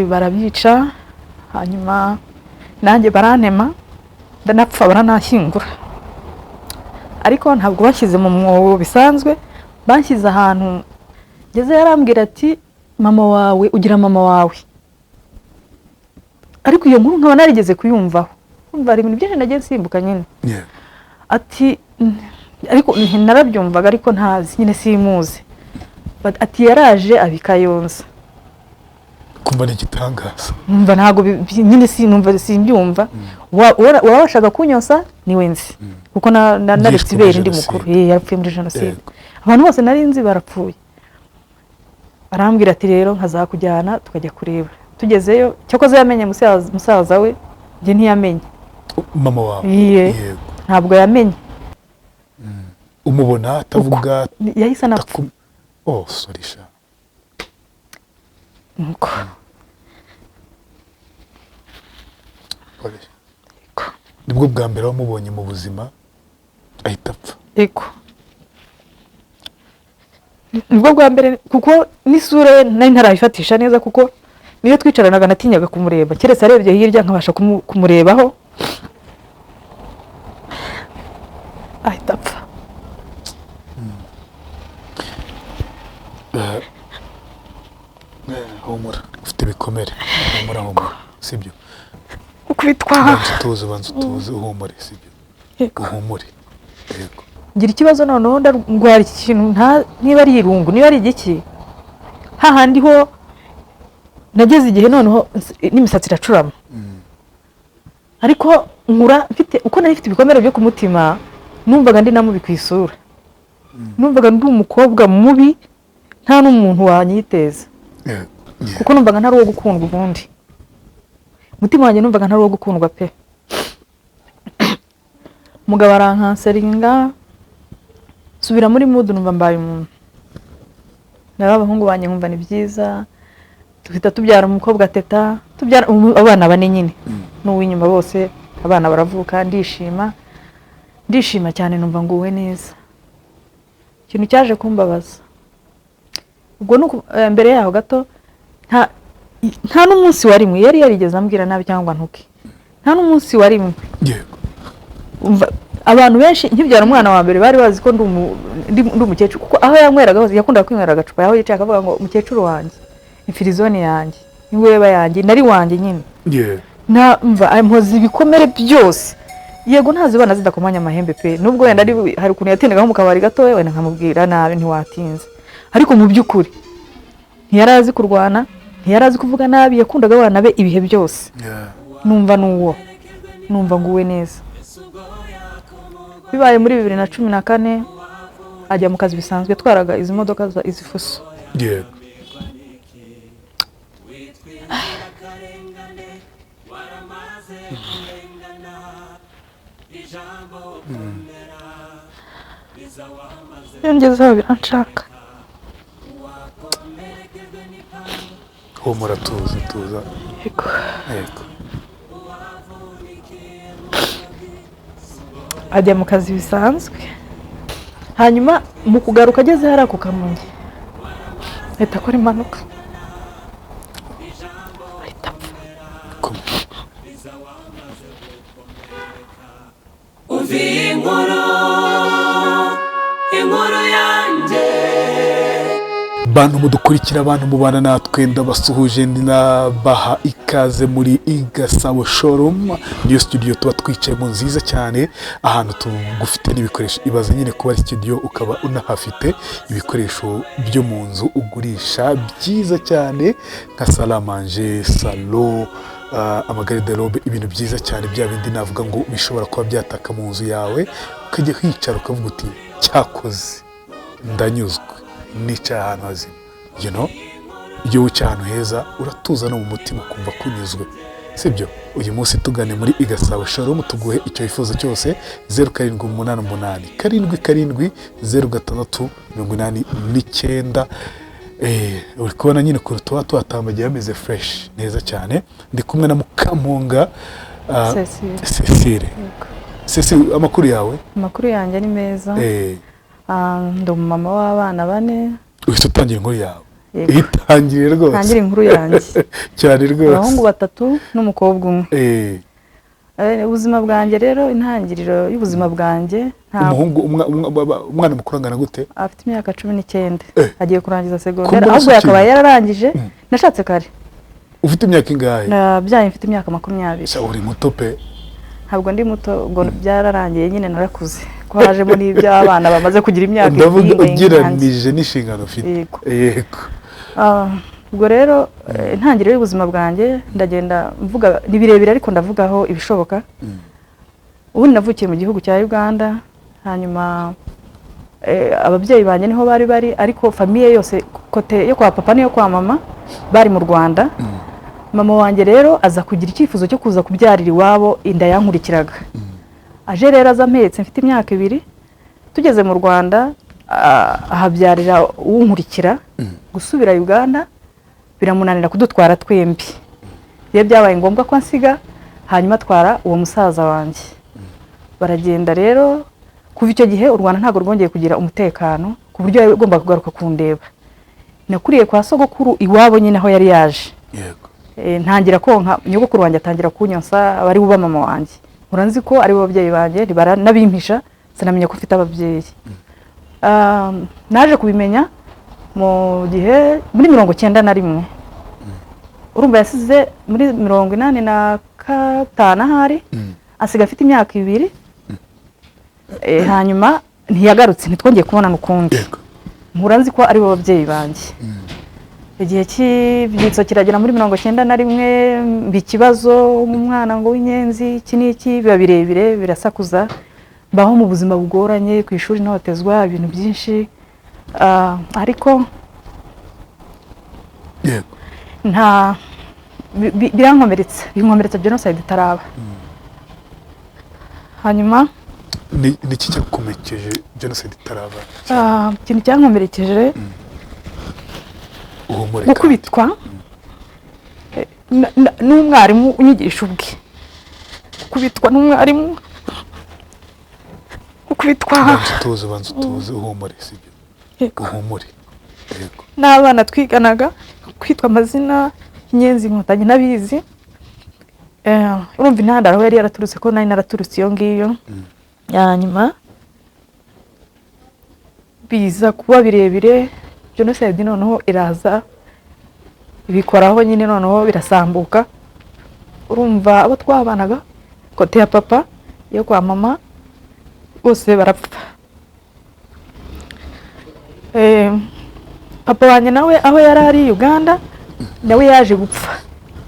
Barabyica, hanyuma nanjye barantema, ndanapfa, baranashyingura, ariko ntabwo bashyize mu mwobo bisanzwe, banshyize ahantu ngeze. Yarambwira ati: "Mama wawe, ugira mama wawe." Ariko iyo nkuru nkaba narigeze kuyumvaho. Umva, hari ibintu byinshi nagiye nsimbuka nyine. Ati ariko narabyumvaga, ariko ntazi nyine, simuzi. But ati yaraje aba i Kayonza. Kumva ni igitangaza. Numva ntabwo nyine sinumva, simbyumva. Wabashaga kunyosa niwe nzi, kuko naretse Yishwe muri ibere ndi jenoside. mukuru. Yarapfuye muri jenoside. Abantu bose nari nzi barapfuye. Arambwira ati: "Rero nkazakujyana tukajya kureba." Tugezeyo, cyakoze yamenye musaza we, njye ntiyamenye. Mama wawe? Iye. Ntabwo yamenye. Umubona atavuga? Yahise anapfa. Oh, sorry sha. Nuko. Sorry. Nibwo bwa mbere wamubonye mu buzima, ahita apfa? Ego, nibwo bwa mbere, kuko n'isura ye nari ntarayifatisha neza, kuko niyo twicaranaga natinyaga kumureba, keretse arebye hirya nkabasha kumurebaho, ahita apfa. Humura, ufite ibikomere. Humura, humura, sibyo? Gukubitwa. Banza utuze, banza utuze, uhumure, sibyo? Yego. Uhumure, yego. Ngira ikibazo noneho, ndarwara iki kintu niba ari irungu, niba ari igiki, hahandi ho nageze igihe noneho n'imisatsi iracurama. Ariko nkura mfite uko nari mfite ibikomere byo ku mutima, numvaga ndi na mubi ku isura, numvaga ndi umukobwa mubi, nta n'umuntu wanyiteza, kuko numvaga ntari uwo gukundwa. Ubundi umutima wanjye numvaga ntari uwo gukundwa pe. Umugabo arankanseringa, nsubira muri mood, numva mbaye umuntu, nari abahungu banjye nkumva ni byiza. Duhita tubyara umukobwa Teta, tubyara abana bane nyine n'uw'inyuma, bose abana baravuka, ndishima, ndishima cyane, numva nguwe neza. Ikintu cyaje kumbabaza ubwo ni mbere yaho gato, nta n'umunsi wa rimwe yari yarigeze ambwira nabi cyangwa ntuke, nta n'umunsi wa rimwe. Umva, abantu benshi nkibyara umwana wa mbere bari bazi ko ndi umukecuru, kuko aho yanyweraga hose yakundaga kwinywera agacupa, aho yicaye akavuga ngo: "Umukecuru wanjye, ifirizoni yanjye, ingweba yanjye, nari wanjye nyine." Mva mpoza ibikomere byose. Yego, ntazibana zidakomanya amahembe pe, nubwo wenda ari hari ukuntu yatindaga nko mu kabari gatoya, wenda nkamubwira nabi, ntiwatinze, ariko mu by'ukuri ntiyari azi kurwana, ntiyari azi kuvuga nabi, yakundaga abana be ibihe byose. Numva n'uwo, numva nguwe neza. Bibaye muri 2014, ajya mu kazi bisanzwe, yatwaraga izi modoka za izi fuso. Iyo ngezeho biranshaka. Humura, tuza, tuza. Yego. Yego. Ajya mu kazi bisanzwe, hanyuma mu kugaruka ageze hariya ku Kamonyi ahita akora impanuka, ahita apfa. Umva iyi nkuru, inkuru yanjye. Bantu mudukurikira, abantu mubana natwe, ndabasuhuje, nabaha ikaze muri Igasabo Showroom. Niyo studio tuba twicayemo nziza cyane, ahantu tugufite n'ibikoresho. Ibaze nyine kuba ari studio ukaba unahafite ibikoresho byo mu nzu ugurisha byiza cyane, nka salle à manger, salon, amagarderobe, ibintu byiza cyane, bya bindi navuga ngo bishobora kuba byataka mu nzu yawe, ukajya kwicara ukavuga uti: "Cyakoze ndanyuzwe, nicaye ahantu hazima." Iyo wicaye ahantu heza uratuza no mu mutima ukumva kunyuzwe, sibyo? Uyu munsi tugane muri Igasabo Showroom tuguhe icyo wifuza cyose. 0788 77 06 89. Uri kubona nyine ukuntu tuba tuhatambagiye hameze fresh neza cyane. Ndi kumwe na Mukampunga Cecile. Cecile. Yego. Cecile, amakuru yawe? Amakuru yanjye ni meza. Ndi umumama w'abana bane. Uhita utangira inkuru yawe. Yego. Itangire rwose. Ntangire inkuru yanjye. Cyane rwose. Abahungu batatu n'umukobwa umwe. Ubuzima bwanjye rero, intangiriro y'ubuzima bwanjye ntabwo Umuhungu umwana mukuru angana gute? Afite imyaka 19. Agiye kurangiza segonderi. Ko mbona Ahubwo se yakabaye ukiri- yararangije. Nashatse kare. Ufite imyaka ingahe? Nabyaye mfite imyaka 20. Sha, uri muto pe. Ntabwo ndi muto, ubwo byararangiye nyine, narakuze ko hajemo n'iby'abana bamaze kugira imyaka Ndavuga iringaniye nkanjye. ugereranije n'inshingano ufite. Yego. Yego. Ubwo rero intangiriro y'ubuzima bwanjye, ndagenda mvuga, ni birebire ariko ndavugaho ibishoboka. Ubundi navukiye mu gihugu cya Uganda, hanyuma ababyeyi banjye niho bari bari, ariko famille yose côté yo kwa papa n'iyo kwa mama bari mu Rwanda. Mama wanjye rero aza kugira icyifuzo cyo kuza kubyarira iwabo, inda yankurikiraga. Aje rero aza ampetse mfite imyaka 2. Tugeze mu Rwanda, ahabyarira unkurikira. Gusubira Uganda biramunanira kudutwara twembi. Iyo byabaye ngombwa ko ansiga, hanyuma atwara uwo musaza wanjye, baragenda. Rero kuva icyo gihe u Rwanda ntabwo rwongeye kugira umutekano ku buryo yagombaga kugaruka kundeba. Nakuriye kwa sogokuru iwabo nyine aho yari yaje. Ntangira konka, nyogokuru wanjye atangira kunyonsa, aba ari buba mama wanjye. Uranzi ko ari bo babyeyi banjye, ntibaranabimpisha, sinamenya ko mfite ababyeyi. Naje kubimenya mu gihe muri 91. Urumva yasize muri 85 ahari, asiga afite imyaka 2. Hanyuma ntiyagarutse, ntitwongeye kubonana ukundi. Mpura nzi ko ari bo babyeyi banjye. Igihe cy'ibyitso kiragera muri 91, mba ikibazo nk'umwana ngo w'inyenzi, iki n'iki, biba birebire, birasakuza. Mbaho mu buzima bugoranye, ku ishuri ntotezwa ibintu byinshi. Ariko nta birankomeretsa, binkomeretsa jenoside itaraba. Hanyuma Ni iki cyagukomerekeje jenoside itaraba? Ikintu cyankomerekeje, Uhumure kandi. gukubitwa n'umwarimu unyigisha ubwe, gukubitwa n'umwarimu, gukubitwa Banza utuze, banza utuze, uhumure, sibyo? Yego. Uhumure, yego. N'abana twiganaga, kwitwa amazina y'inyenzi inkotanyi n'abizi. Urumva intandaro aho yari yaraturutse, ko nari naraturutse iyo ngiyo. Hanyuma biza kuba birebire, jenoside noneho iraza ibikoraho nyine, noneho birasambuka. Urumva abo twabanaga côté ya papa, yo kwa mama, bose barapfa. Papa wanjye nawe aho yari ari Uganda nawe yaje gupfa,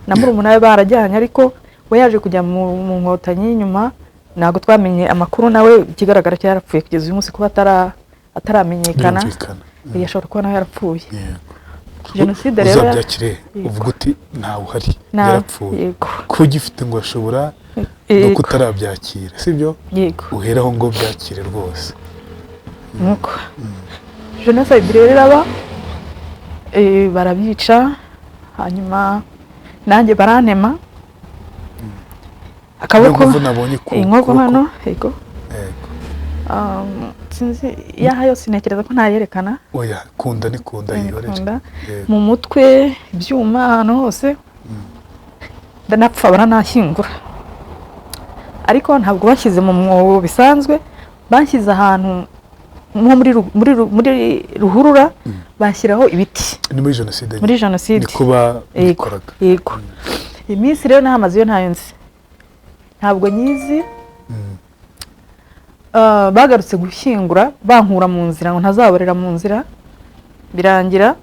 na murumuna we barajyanye, ariko we yaje kujya mu nkotanyi nyuma, ntabwo twamenye amakuru. Nawe ikigaragara cyo yarapfuye, kugeza uyu munsi kuba ataramenyekana. Birumvikana. Ashobora kuba nawe yarapfuye. Jenoside rero Uzabyakire. Yego. Uvuga uti ntawe uhari, yarapfuye. Yego. Ko ugifite ngo ashobora no kutarabyakira, sibyo? Yego. Uheraho ngo byakire rwose. Nuko jenoside rero iraba, barabyica, hanyuma nanjye barantema akaboko. Niyo mpamvu nabonye ku Inkovu kuboko. hano, yego. Yego. Sinzi iyaha yose, ntekereza ko ntayerekana. Oya, kunda ni kunda, yihorere. Kunda. Yego. Mu mutwe, ibyuma ahantu hose, ndanapfa, baranashyingura, ariko ntabwo bashyize mu mwobo bisanzwe, banshyize ahantu nko muri ruhurura, bashyiraho ibiti. Ni muri jenoside nyine. Muri jenoside. Niko babikoraga. Yego. Iminsi rero nahamaze iyo ntayo nzi, ntabwo nyizi. Bagarutse gushyingura, bankura mu nzira ngo ntazaborera mu nzira, birangira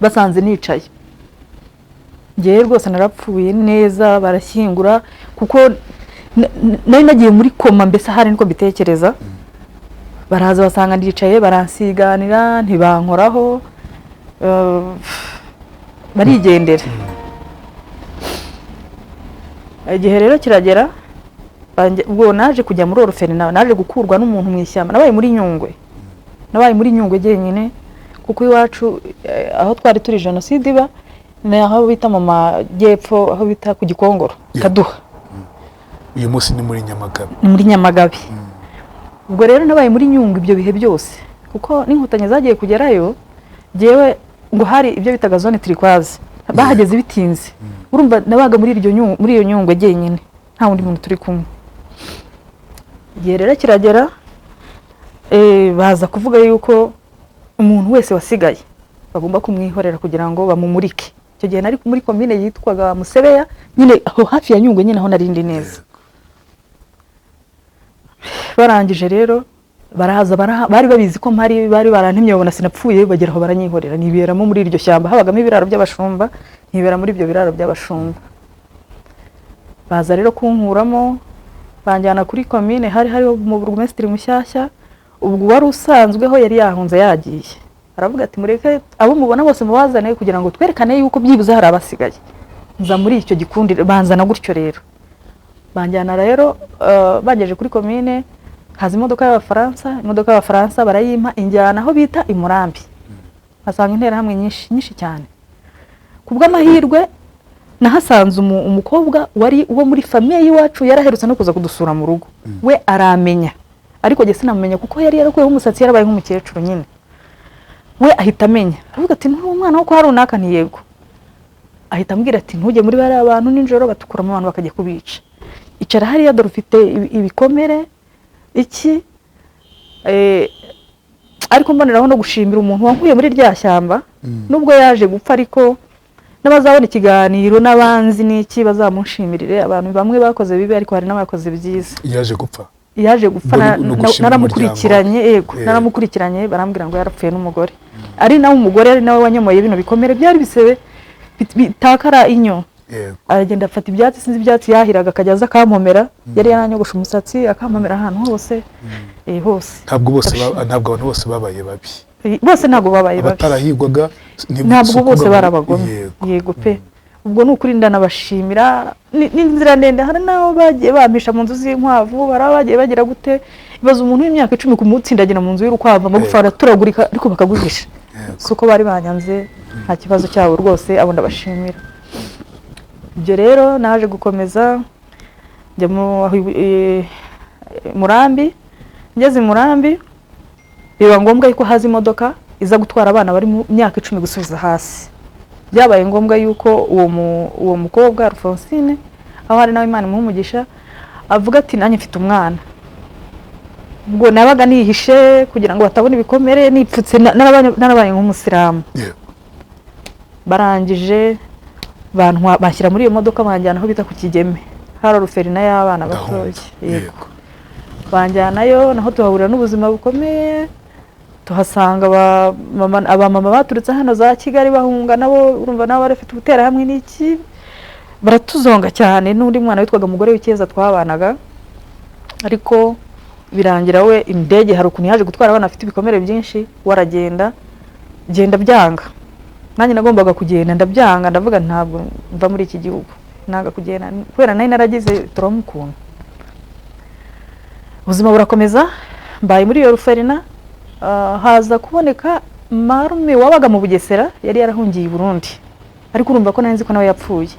basanze nicaye. Ngewe rwose narapfuye neza, barashyingura kuko nari nagiye muri koma mbese, ahari niko mbitekereza. Baraza basanga ndicaye, baransiganira, ntibankoraho, barigendera. Igihe rero kiragera, ubwo naje kujya muri orphelinat, naje gukurwa n'umuntu mu ishyamba. Nabaye muri Nyungwe, nabaye muri Nyungwe jyenyine, kuko iwacu aho twari turi jenoside iba ni aho bita mu majyepfo, aho bita ku Gikongoro. Kaduha. Uyu munsi ni muri Nyamagabe. Ni muri Nyamagabe. Ubwo rero nabaye muri Nyungwe ibyo bihe byose, kuko n'inkotanyi zagiye kugerayo jyewe Ngo hari ibyo bitaga zone turquoise, bahageze bitinze. Urumva nabaga muri iyo Nyungwe jyenyine, nta wundi muntu turi kumwe. Igihe rero kiragera, baza kuvuga yuko umuntu wese wasigaye bagomba kumwihorera kugira ngo bamumurike. Icyo gihe nari muri komine yitwaga Musebeya nyine, aho hafi ya Nyungwe nyine, aho narindi neza. Barangije rero baraza, bari babizi ko mpari, bari barantemye babona sinapfuye, bagera aho baranyihorera, niberamo muri iryo shyamba. Habagamo ibiraro by'abashumba, nibera muri ibyo biraro by'abashumba. Baza rero kunkuramo, banjyana kuri komine. Hari hariho umuburugumesitiri mushyashya, ubwo wari usanzweho yari yahunze yagiye. Aravuga ati: "Mureke abo mubona bose mubazane kugira ngo twerekane yuko byibuze hari abasigaye." Nza muri icyo gikundi, banzana gutyo rero, banjyana rero. Bangejeje kuri komine, haza imodoka y'Abafaransa. Imodoka y'Abafaransa barayimpa, injyana aho bita i Murambi, mpasanga Interahamwe nyinshi nyinshi cyane. Ku bw'amahirwe nahasanze umukobwa wari uwo muri famille y'iwacu, yaraherutse no kuza kudusura mu rugo. We aramenya, ariko jye sinamumenya kuko yari yarakuyeho umusatsi, yarabaye nk'umukecuru nyine. We ahita amenya, aravuga ati: "Nturi umwana wo kwa runaka?" Nti: "Yego." Ahita ambwira ati: "Ntujye muri bariya bantu nijoro, batukuramo abantu bakajya kubica. Icara hariya, dore ufite ibikomere iki." Ariko mboneraho no gushimira umuntu wankuye muri rya shyamba, nubwo yaje gupfa, ariko n'abazabona ikiganiro n'abanzi n'iki bazamushimirire. Abantu bamwe bakoze bibi, ariko hari n'abakoze byiza. Yaje gupfa? Yaje gupfa. Ubwo ni ugushimira. Naramukurikiranye, yego. Naramukurikiranye, barambwira ngo yarapfuye n'umugore, ari nawe umugore ari nawe wanyomoye bino bikomere, byari bisebe bitakara inyo. Aragenda afata ibyatsi, sinzi ibyatsi yahiraga, akajya aza akampomera. Yari yaranyogoshe umusatsi, akampomera ahantu hose, hose. Ntabwo abantu bose babaye babi. Bose ntabwo babaye babi. Abatarahigwaga Ntabwo si bose ukuvuga ngo- bari abagome. Yego pe, ubwo ni ukuri ndanabashimira. Ni inzira ndende, hari n'abo bagiye bampisha mu nzu z'inkwavu, hari abo bagiye bagira gute. Ibaza umuntu w'imyaka 10 kumutsindagira mu nzu y'urukwavu, amagufa araturagurika, ariko bakaguhisha. Si uko bari banyanze, nta kibazo cyabo rwose, abo ndabashimira. Ibyo rero naje gukomeza njya mu Murambi. Ngeze i Murambi biba ngombwa yuko haza imodoka iza gutwara abana bari mu myaka 10 gusubiza hasi. Byabaye ngombwa yuko uwo mukobwa Alphonsine, aho ari nawe Imana imuha umugisha, avuga ati: "Nanjye mfite umwana." Ubwo nabaga nihishe kugira ngo batabona ibikomere, nipfutse, narabaye nk'umusilamu. Barangije banshyira muri iyo modoka, banjyana aho bita ku Kigeme, hari orphelinat y'abana batoya. Ndahumva. Yego. Banjyanayo, naho tuhahurira n'ubuzima bukomeye. Tuhasanga abamama baturutse hano za Kigali bahunga nabo. Urumva nabo bari bafite ubuterahamwe n'iki, baratuzonga cyane. N'undi mwana witwaga umugore w'icyeza twabanaga, ariko birangira we indege hari ukuntu yaje gutwara abana bafite ibikomere byinshi, we aragenda genda byanga. Nanjye nagombaga kugenda ndabyanga, ndavuga ntabwo mva muri iki gihugu. Nanga kugenda kubera nari naragize trauma ukuntu. Ubuzima burakomeza, mbaye muri iyo orphelinat. Haza kuboneka marume wabaga mu Bugesera, yari yarahungiye i Burundi, ariko urumva ko nari nzi ko nawe yapfuye.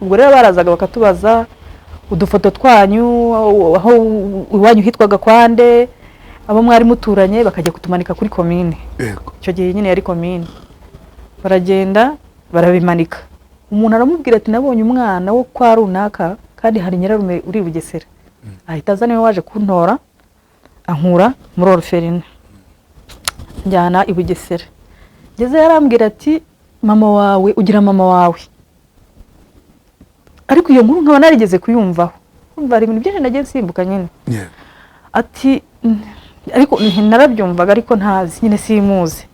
Ubwo rero barazaga bakatubaza udufoto twanyu, aho iwanyu hitwaga kwande, abo mwari muturanye, bakajya kutumanika kuri komine. Icyo gihe nyine yari komine. Baragenda barabimanika, umuntu aramubwira ati: "Nabonye umwana wo kwa runaka kandi hari nyirarume uri i Bugesera." Ahita aza, niwe waje kuntora, ankura muri orphelinat, njyana i Bugesera. Ngeze yarambwira ati: "Mama wawe, ugira mama wawe?" Ariko iyo nkuru nkaba narigeze kuyumvaho. Urumva hari ibintu byinshi nagiye nsimbuka nyine. Ati ariko narabyumvaga, ariko ntazi nyine, simuzi.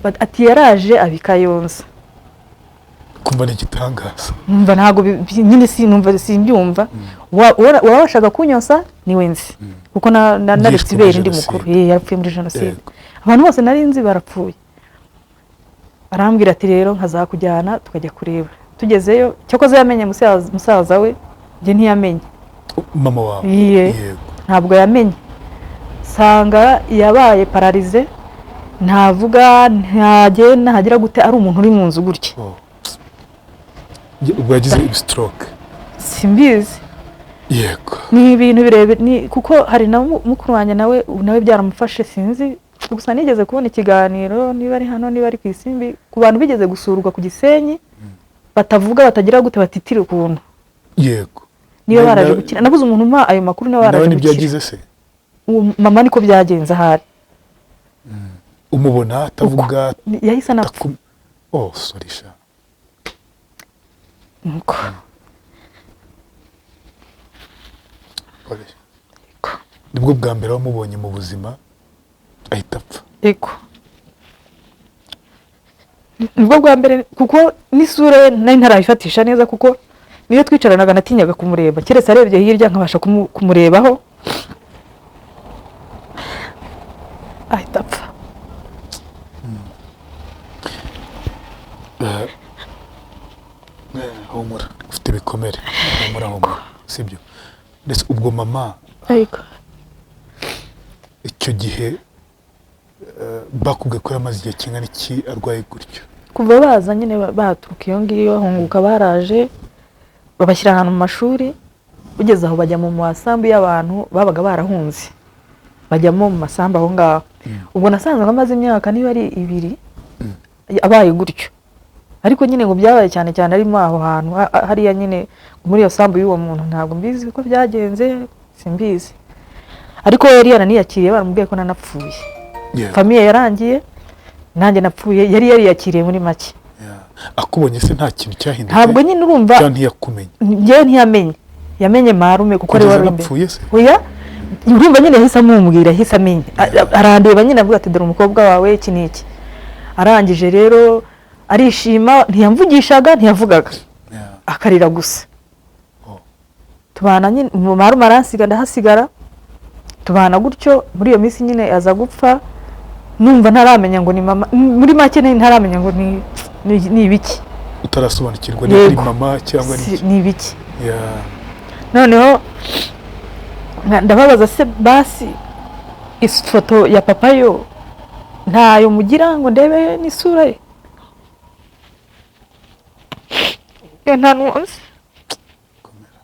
Ati yaraje aba i Kayonza. Kumva ni igitangaza. Numva ntabwo nyine sinumva, simbyumva. Wabashaga kunyosa niwe nzi, kuko naretse Yishwe muri ibere ndi jenoside. mukuru. Yarapfuye muri jenoside. Abantu bose nari nzi barapfuye. Arambwira ati rero nkazakujyana tukajya kureba. Tugezeyo, cyakoze yamenye musaza we, njye ntiyamenye. Mama wawe? Iye. Ntabwo yamenye. Sanga yabaye paralysé, ntavuga, ntagenda, ntagira gute, ari umuntu uri mu nzu gutya. Oh. Ubwo yagize stroke? Simbizi. Ni ibintu birebire, ni kuko hari na mukuru wanjye nawe byaramufashe, sinzi. Gusa nigeze kubona ikiganiro, niba ari hano, niba ari ku Isimbi, ku bantu bigeze gusurwa ku Gisenyi batavuga, batagira gute, batitira ukuntu. Yego. Niba baraje gukira, nabuze umuntu umpa ayo makuru, niba nawe baraje nibyo gukira. Yagize se? Uwo mama niko byagenze ahari. Umubona atavuga? Yahise anapfa. Oh, sorry sha. Nuko. Sorry. Nibwo bwa mbere wamubonye mu buzima ahita apfa? Ego, nibwo bwa mbere, kuko n'isura ye nari ntarayifatisha neza, kuko niyo twicaranaga natinyaga kumureba, keretse arebye hirya nkabasha kumurebaho, ahita apfa. Humura, ufite ibikomere, humura, humura, sibyo? Ndetse ubwo mama Ariko icyo gihe bakubwiye ko yamaze igihe kingana iki arwaye gutyo? Kuva baza nyine, baturuka iyo ngiyo bahunguka, baraje babashyira ahantu mu mashuri, ugeze aho bajya mu masambu y'abantu babaga barahunze, bajyamo mu masambu aho ngaho. Ubwo nasanze amaze imyaka niba ari 2 abaye gutyo, ariko nyine ngo byabaye cyane cyane arimo aho hantu hariya nyine muri iyo sambu y'uwo muntu. Ntabwo mbizi uko byagenze, simbizi, ariko we yari yaraniyakiriye, baramubwiye ko nanapfuye. Famille yarangiye, nanjye napfuye, yari yariyakiriye muri make. Yeah. Akubonye se nta kintu cyahindutse? Ntabwo nyine, urumva. Cyangwa ntiyakumenye? Njyewe ntiyamenye, yamenye marume kuko ari Kugeza wari imbere. anapfuye se? Oya, urumva nyine yahise amubwira, yahise amenya. Arandeba nyine avuga ati: "Dore umukobwa wawe, iki n'iki." Arangije rero arishima, ntiyamvugishaga, ntiyavugaga, akarira gusa. Oh. Tubana nyine, marume aransiga, ndahasigara, tubana gutyo. Muri iyo minsi nyine aza gupfa, numva ntaramenya ngo ni mama, muri make nari ntaramenya ngo ni ibiki. Utarasobanukirwa niba ari Yego. mama cyangwa ari iki. Ni ibiki. Noneho ndababaza: "Se basi ifoto ya papa yo ntayo mugira ngo ndebe n'isura ye?" Yo nta n'uwo nzi. Komera.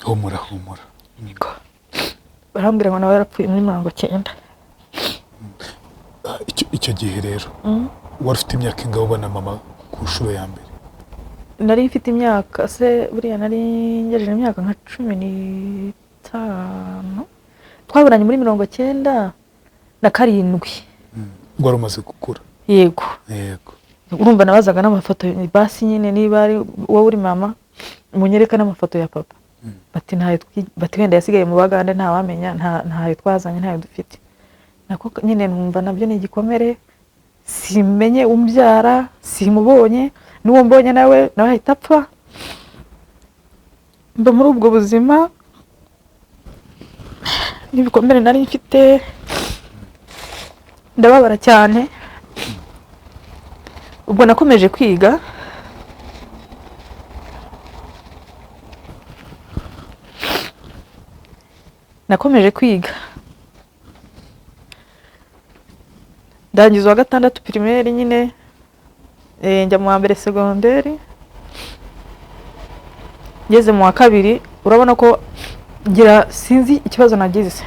Humura, humura. Barambwira ngo nawe yarapfuye muri 90. Ah, icyo gihe rero wari ufite imyaka ingahe ubona mama ku nshuro ya mbere? Nari mfite imyaka se, buriya nari ngejeje imyaka nka 15. Twaburanye muri 97. Wari umaze gukura? Yego. Yego. Urumva nabazaga n'amafoto, basi nyine niba ari wowe uri mama munyereke n'amafoto ya papa. Bati ntayo, bati wenda yasigaye mu Bagande, ntawamenya, ntayo twazanye, ntayo dufite. Nako nyine numva nabyo ni igikomere, simenye umbyara, simubonye, n'uwo mbonye nawe ahita apfa. Mba muri ubwo buzima n'ibikomere nari mfite, ndababara cyane. Ubwo nakomeje kwiga. Nakomeje kwiga, ndangiza uwa gatandatu primaire nyine, njya mu wa mbere segonderi. Ngeze mu wa kabiri, urabona ko ngira, sinzi ikibazo nagize,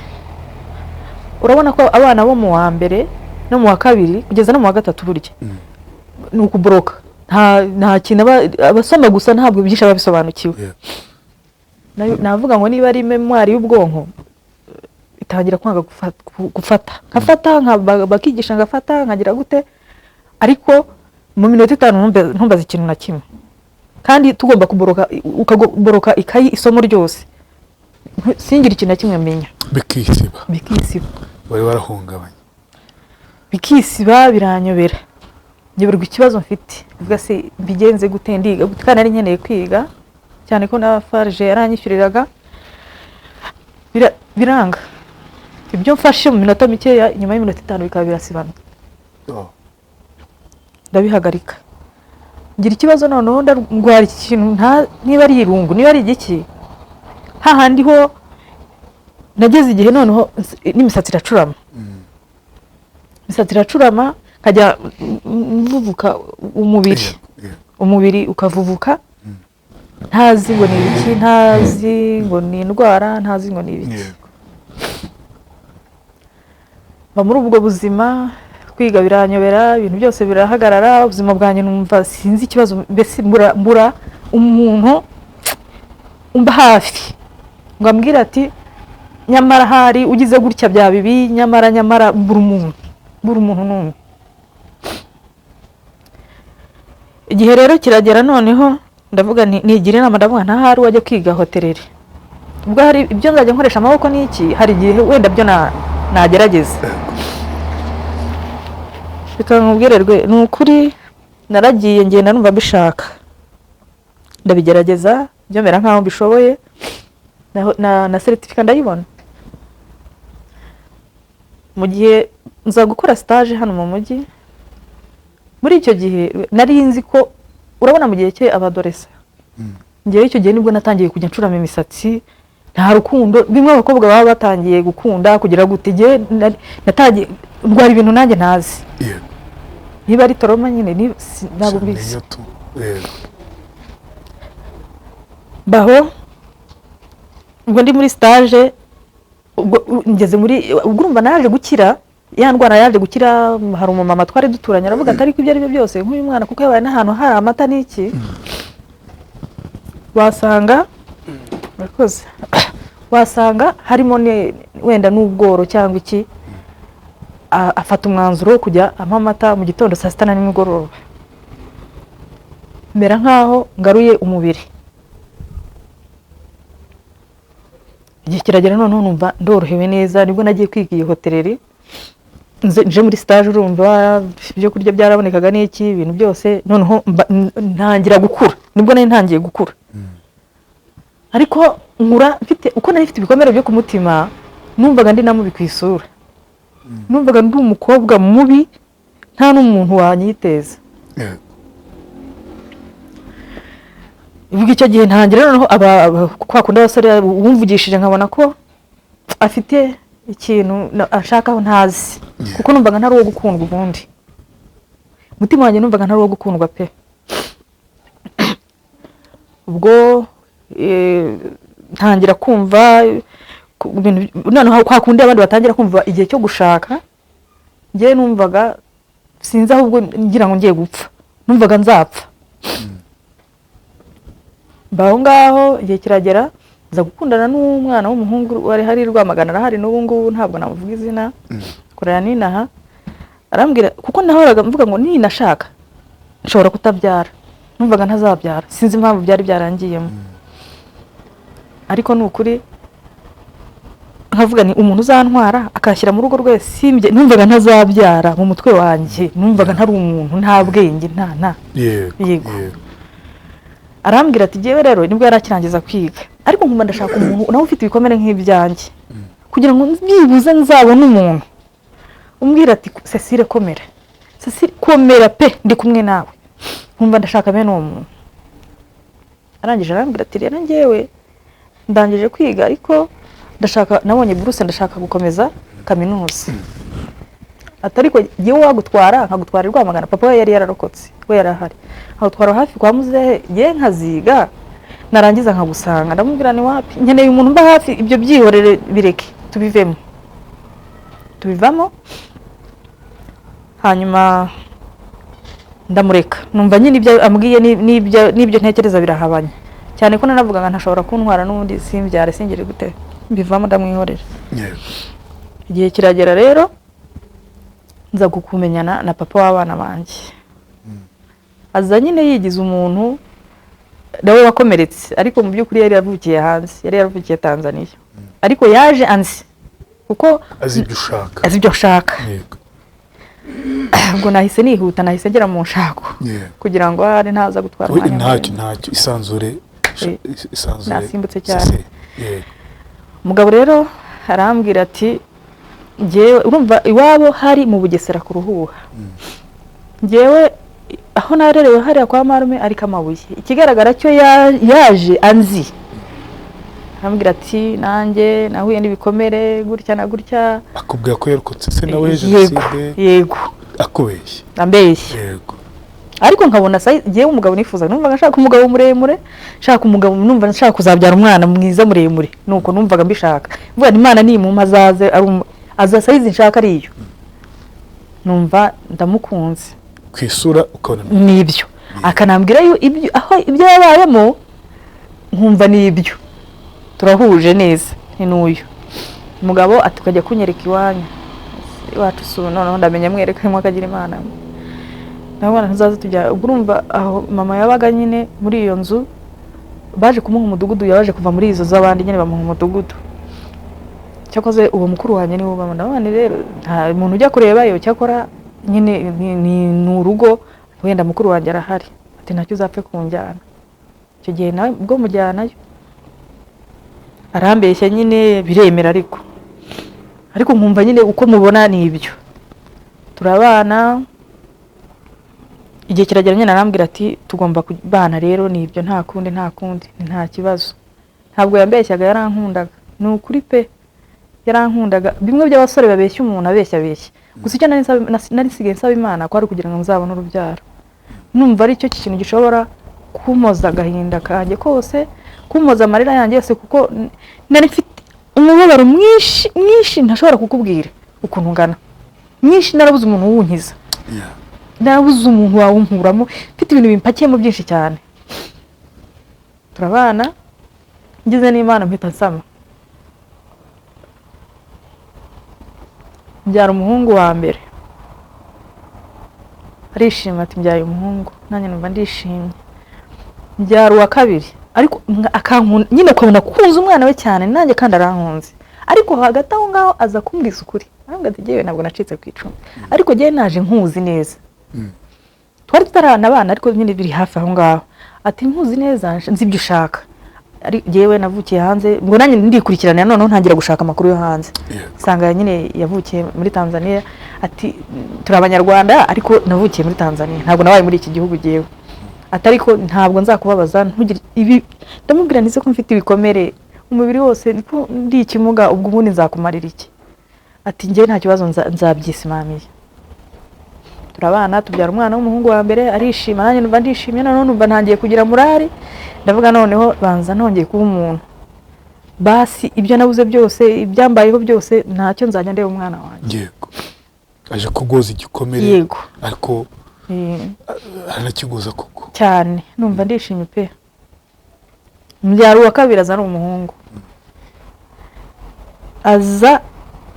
urabona ko abana bo mu wa mbere no mu wa kabiri kugeza no mu wa gatatu burya ni ukuboroka, nta kintu abasoma gusa, ntabwo byinshi aba bisobanukiwe. Navuga ngo niba ari mémoire y'ubwonko itangira kwanga gufata, nkafata bakigisha, ngafata, nkagira gute, ariko mu minota 5 ntumbaze ikintu na kimwe, kandi tugomba kuboroka, ukaboroka ikayi isomo ryose, singire ikintu na kimwe menya. Bikisiba? Bikisiba. Wari warahungabanye? Bikisiba, biranyobera, nyoberwa ikibazo mfite. Mvuga: "Se mbigenze gute, ndiga gute?" Kandi nari nkeneye kwiga cyane ko na FARG yaranyishyuriraga. Biranga, ibyo mfashe mu minota mikeya, nyuma y'iminota 5 bikaba birasibana. Oh. Ndabihagarika, ngira ikibazo. Noneho ndarwara iki kintu, niba ari irungu, niba ari igiki, hahandi ho nageze igihe noneho n'imisatsi iracurama, imisatsi iracurama, nkajya mvuvuka umubiri. Yego, yego. Umubiri ukavuvuka, ntazi ngo ni ibiki, ntazi ngo ni indwara, ntazi ngo ni ibiki. Mba muri ubwo buzima, kwiga biranyobera, ibintu byose birahagarara, ubuzima bwanjye numva sinzi ikibazo, mbese mbura umuntu umba hafi ngo ambwire ati nyamara hari ugize gutya bya bibi, nyamara mbura umuntu n'umwe. Igihe rero kiragera noneho ndavuga nigira inama, ndavuga ntahari wajya kwiga hoteleri, ubwo hari ibyo nzajya nkoresha amaboko n'iki, hari igihe wenda byo nagerageza. Reka nkubwire rwe, ni ukuri naragiye ngenda numva mbishaka, ndabigerageza byomera nkaho mbishoboye, na certificate ndayibona. Mu gihe nza gukora stage hano mu mujyi, muri icyo gihe nari nzi ko urabona mu gihe cye abadoresa, ngewe icyo gihe nibwo natangiye kujya ncurama imisatsi, nta rukundo, bimwe abakobwa baba batangiye gukunda kugira gute, ngewe natangiye ndwara ibintu nanjye ntazi. Niba ari toroma nyine ntabwo mbizi. Baho ubwo ndi muri stage, ubwo ngeze muri ubwo urumva naje gukira ya ndwara, yaje gukira. Hari umumama twari duturanye aravuga ati ariko ibyo ari byo byose nk'uyu mwana kuko yabaye n'ahantu hari amata n'iki, wasanga murakoze, wasanga harimo wenda n'ubworo cyangwa iki. Afata umwanzuro wo kujya ampa amata mu gitondo, saa sita na nimugoroba, mera nkaho ngaruye umubiri. Igihe kiragera noneho numva ndorohewe neza, nibwo nagiye kwiga iyi hoteleri, nje muri stage, urumva ibyo kurya byarabonekaga n'iki, ibintu byose, noneho ntangira gukura, nibwo nari ntangiye gukura. Ariko nkura mfite uko nari mfite ibikomere byo ku mutima, numvaga ndi na mubi ku isura, numvaga ndi umukobwa mubi, nta n'umuntu wanyiteza. Ubwo icyo gihe ntangira noneho kwa kundi abasore wumvugishije nkabona ko afite ikintu ashakaho ntazi, kuko numvaga ntari uwo gukundwa ubundi, umutima wanjye numvaga ntari uwo gukundwa pe. Ubwo ntangira kumva noneho kwa kundi abandi batangira kumva igihe cyo gushaka, njyewe numvaga sinzi ahubwo ngira ngo ngiye gupfa, numvaga nzapfa. Mbaho ngaho igihe kiragera nza gukundana n'umwana w'umuhungu wari hari Rwamagana, arahari n'ubu ngubu ntabwo namuvuga izina, korera ninaha. Arambwira kuko nahoraga mvuga ngo ninashaka nshobora kutabyara, numvaga ntazabyara, sinzi impamvu byari byarangiyemo. Ariko ni ukuri nkavuga ni umuntu uzantwara akashyira mu rugo rwe simbye, numvaga ntazabyara mu mutwe wanjye, numvaga ntari umuntu, nta bwenge, nta Yego. Arambwira ati jyewe rero nibwo yari akirangiza kwiga, ariko nkumva ndashaka umuntu nawe ufite ibikomere nk'ibyanjye, kugira ngo byibuze nzabone umuntu umbwira ati Cecile komera, Cecile komera pe, ndi kumwe nawe, nkumva ndashaka bene uwo muntu. Arangije arambwira ati rero njyewe ndangije kwiga, ariko ndashaka, nabonye buruse, ndashaka gukomeza kaminuza. Ati ariko jyewe wagutwara nkagutwara i Rwamagana, papa we yari yararokotse, we yarahari, nkagutwara hafi kwa muzehe, jye nkaziga narangiza nkagusanga. Ndamubwira ni wapi, nkeneye umuntu mba hafi, ibyo byihorere bireke tubivemo. Tubivamo, hanyuma ndamureka, numva nyine ibyo ambwiye n'ibyo ntekereza birahabanye cyane, ko nanavugaga ntashobora kuntwara n'ubundi simbyare singire gute, mbivamo ndamwihorera. Igihe kiragera rero nza kumenyana na papa w'abana banjye, aza nyine yigize umuntu nawe wakomeretse, ariko mu by'ukuri yari yaravukiye hanze, yari yaravukiye Tanzania, ariko yaje anzi kuko azi ibyo ushaka, azi ibyo nshaka. Ubwo nahise nihuta, nahise ngera mu nshako kugira ngo ahari ntaza gutwara umwanya. Ntacyo isanzure, isanzure. Nasimbutse cyane. Umugabo rero arambwira ati njyewe urumva iwabo hari mu Bugesera ku Ruhuha, njyewe aho narerewe hariya kwa marume ariko amabuye, ikigaragara cyo yaje anzi, arambwira ati nanjye nahuye n'ibikomere gutya na gutya. Akubwira ko yarokotse se nawe jenoside? Yego. Akubeshye? Ambeshye. Yego. Ariko nkabona njyewe umugabo nifuza, numvaga nshaka umugabo muremure, nshaka umugabo numva nshaka kuzabyara umwana mwiza muremure, nuko numvaga mbishaka, mvuga nti Imana nimumpa azaze Aza size nshaka ariyo, numva ndamukunze. Ku isura ukabona Nibyo, akanambwira ibyo aho ibyo yabayemo, nkumva nibyo, turahuje neza. Ni n'uyu umugabo ati ukajya kunyereka iwanyu iwacu si ubu. Noneho ndamenya mwereka akagira Imana, ndabona ntuzaze tujya. Ubwo urumva aho mama yabaga nyine muri iyo nzu, baje kumuha umudugudu, yabaje kuva muri izo z'abandi nyine bamuha umudugudu. Cyakoze uwo mukuru wanjye niwe ubamo. Ndabona rero nta muntu ujya kurebayo, cyakora nyine ni urugo, wenda mukuru wanjye arahari. Ati ntacyo uzapfe kunjyana. Icyo gihe nawe ubwo mujyanayo arambeshya nyine biremera, ariko nkumva nyine uko mubona ni ibyo. Turabana, igihe kiragera nyine arambwira ati tugomba kubana rero, ni ibyo, nta kundi, nta kundi, nta kibazo. Ntabwo yambeshyaga, yarankundaga, ni ukuri pe, yarankundaga. Bimwe by'abasore babeshya umuntu, abeshya abeshya gusa. Icyo nari nsigaye nsaba Imana ko ari ukugira ngo nzabone urubyaro, numva ari cyo kintu gishobora kumpoza agahinda kanjye kose, kumpoza amarira yanjye yose, kuko nari mfite umubabaro mwinshi mwinshi ntashobora kukubwira ukuntu ungana, mwinshi. Narabuze umuntu uwunkiza, narabuze umuntu wawunkuramo, mfite ibintu bimpakiyemo byinshi cyane. Turabana, ngize n'Imana mpita nsama, mbyara umuhungu wa mbere. Arishima ati mbyaye umuhungu, nanjye numva ndishimye. Mbyara uwa kabiri, ariko akankunda nyine, ukabona akunze umwana we cyane, nanjye kandi arankunze. Ariko hagati aho ngaho aza kumbwiza ukuri, arambwira ati jyewe ntabwo nacitse ku icumu, ariko jyewe naje nkuzi neza. Twari tutaranabana ariko nyine biri hafi aho ngaho. Ati nkuzi neza, nzi ibyo ushaka, jyewe navukiye hanze. Ngo nanjye ndikurikirana, noneho ntangira gushaka amakuru yo hanze, nsanga nyine yavukiye muri Tanzania. Ati turi abanyarwanda ariko navukiye muri Tanzania, ntabwo nabaye muri iki gihugu jyewe. Ati ariko ntabwo nzakubabaza, ntugire ibi. Ndamubwira nti ko mfite ibikomere umubiri wose, niko ndi ikimuga, ubwo ubundi nzakumarira iki? Ati njyewe nta kibazo, nzabyisimamiye. Turabana, tubyara umwana w'umuhungu wa mbere, arishima, nanjye numva ndishimye. Noneho numva ntangiye kugira morali, ndavuga noneho banza nongeye kuba umuntu, basi ibyo nabuze byose, ibyambayeho byose, ntacyo, nzajya ndeba umwana wanjye. Yego, aje kugoza igikomere. Yego. Ariko aranakiguza koko. Cyane, numva ndishimye pe. Mbyara uwa kabiri, aza ari umuhungu, aza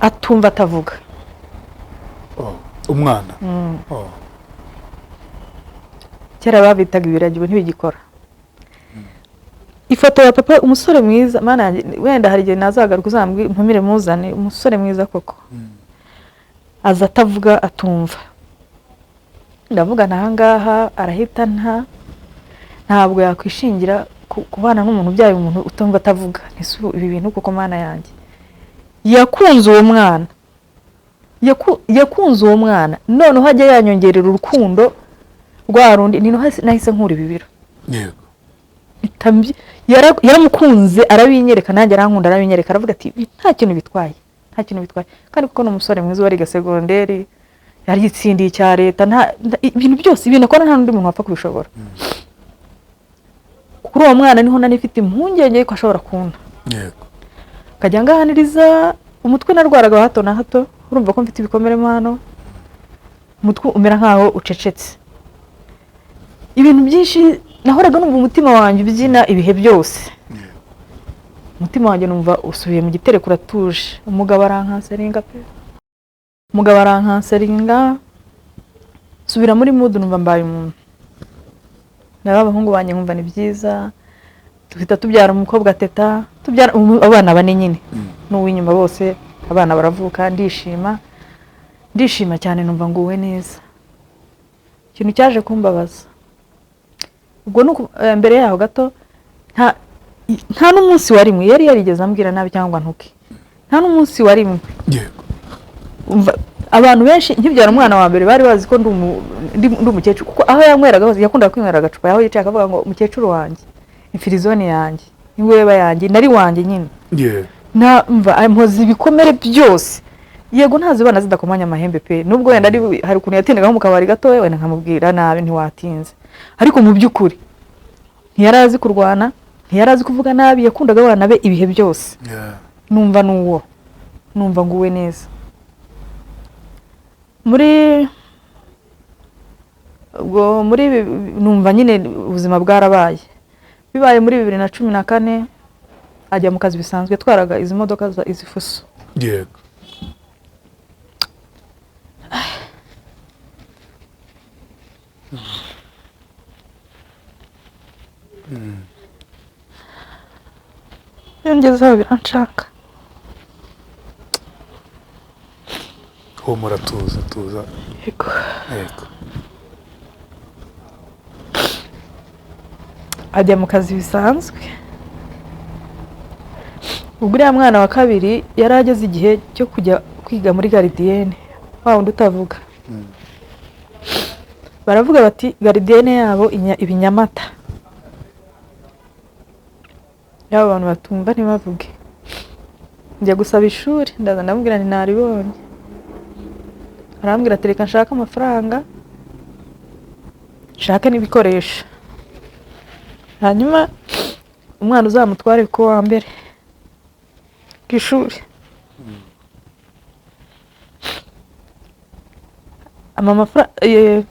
atumva, atavuga. Umwana. Kera babitaga ibiragi, ubu ntibigikora. Ifoto ya papa, umusore mwiza, Mana yanjye, wenda hari igihe nazagaruka uzambwire ntumire muzane, umusore mwiza koko. Aza atavuga, atumva. Ndavuga ahangaha arahita ntabwo yakwishingira kubana n'umuntu ubyaye umuntu utumva, atavuga. Ese ubu ibi bintu koko, Mana yanjye! Yakunze uwo mwana, yakunze uwo mwana, noneho ajya yanyongerera urukundo rwa rundi, ni nahise nkura ibi biro. Yaramukunze arabinyereka, nanjye arankunda arabinyereka. Aravuga ati nta kintu bitwaye, nta kintu bitwaye. Kandi kuko ni umusore mwiza, wariga segonderi, yarigitsindiye icya leta, ibintu byose, ibintu akora nta n'undi muntu wapfa kubishobora. Kuri uwo mwana niho nari mfite impungenge yuko ashobora kunta, akajya anganiriza. Umutwe narwaraga wa hato na hato, urumva ko mfite ibikomere mo hano, umutwe umera nkaho ucecetse, ibintu byinshi. Nahoraga numva umutima wanjye ubyina ibihe byose. Umutima wanjye numva usubiye mu gitereko, uratuje. Umugabo arankanseringa pe, umugabo arankanseringa, nsubira muri mood, numva mbaye umuntu. Nari abahungu banjye nkumva ni byiza. Duhita tubyara umukobwa Teta, tubyara abana bane nyine, n'uw'inyuma bose abana baravuka. Ndishima, ndishima cyane, numva nguwe neza. Ikintu cyaje kumbabaza ubwo ni mbere yaho gato, nta n'umunsi wa rimwe yari yarigeze ambwira nabi cyangwa ntuke, nta n'umunsi wa rimwe. Umva, abantu benshi nkibyara umwana wa mbere bari bazi ko ndi umukecuru, kuko aho yanyweraga hose yakundaga kwinywera agacupa, aho yicaye akavuga ngo umukecuru wanjye, imfirizone yanjye, ingweba yanjye, nari wanjye nyine. Mva mpoza ibikomere byose. Yego, ntazibana zidakomanya amahembe pe, nubwo wenda hari ukuntu yatindaga nko mu kabari gatoya, wenda nkamubwira nabi ntiwatinze, ariko mu by'ukuri ntiyari azi kurwana, ntiyari azi kuvuga nabi, yakundaga abana be ibihe byose. Numva n'uwo, numva nguwe neza. Muri ubwo muri numva nyine ubuzima bwarabaye. Bibaye muri 2014, ajya mu kazi bisanzwe, twaraga izi modoka za izi fuso. Yego. Iyo ngezeho biranshaka. Humura, tuza, tuza. Yego. Yego. Ajya mu kazi bisanzwe. Ubwo uriya mwana wa kabiri yari ageze igihe cyo kujya kwiga muri gardienne, wa wundi utavuga. Baravuga bati gardienne yabo iba i Nyamata, yaba abantu batumva ntibavuge. Njya gusaba ishuri, ndaza ndamubwira nti naribonye. Arambwira ati reka nshake amafaranga, nshake n'ibikoresho, hanyuma umwana uzamutware ku wa mbere ku ishuri.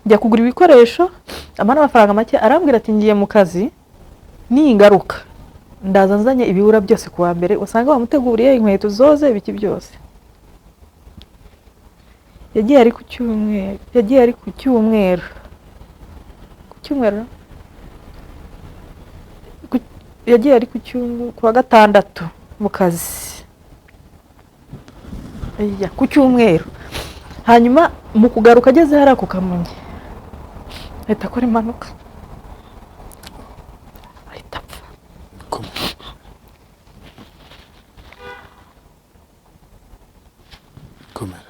Njya kugura ibikoresho, ampa n'amafaranga make. Arambwira ati ngiye mu kazi, ningaruka ndaza nzanye ibibura byose ku wa mbere, usanga bamuteguriye inkweto zoze, ibiki byose. Yagiye ari ku cyumweru, yagiye ari ku cyumweru, ku cyumweru, yagiye ari ku cyumweru, ku wa gatandatu mu kazi. Iya, ku cyumweru. Hanyuma mu kugaruka ageze hariya ku Kamonyi, ahita akora impanuka, ahita apfa. Komera.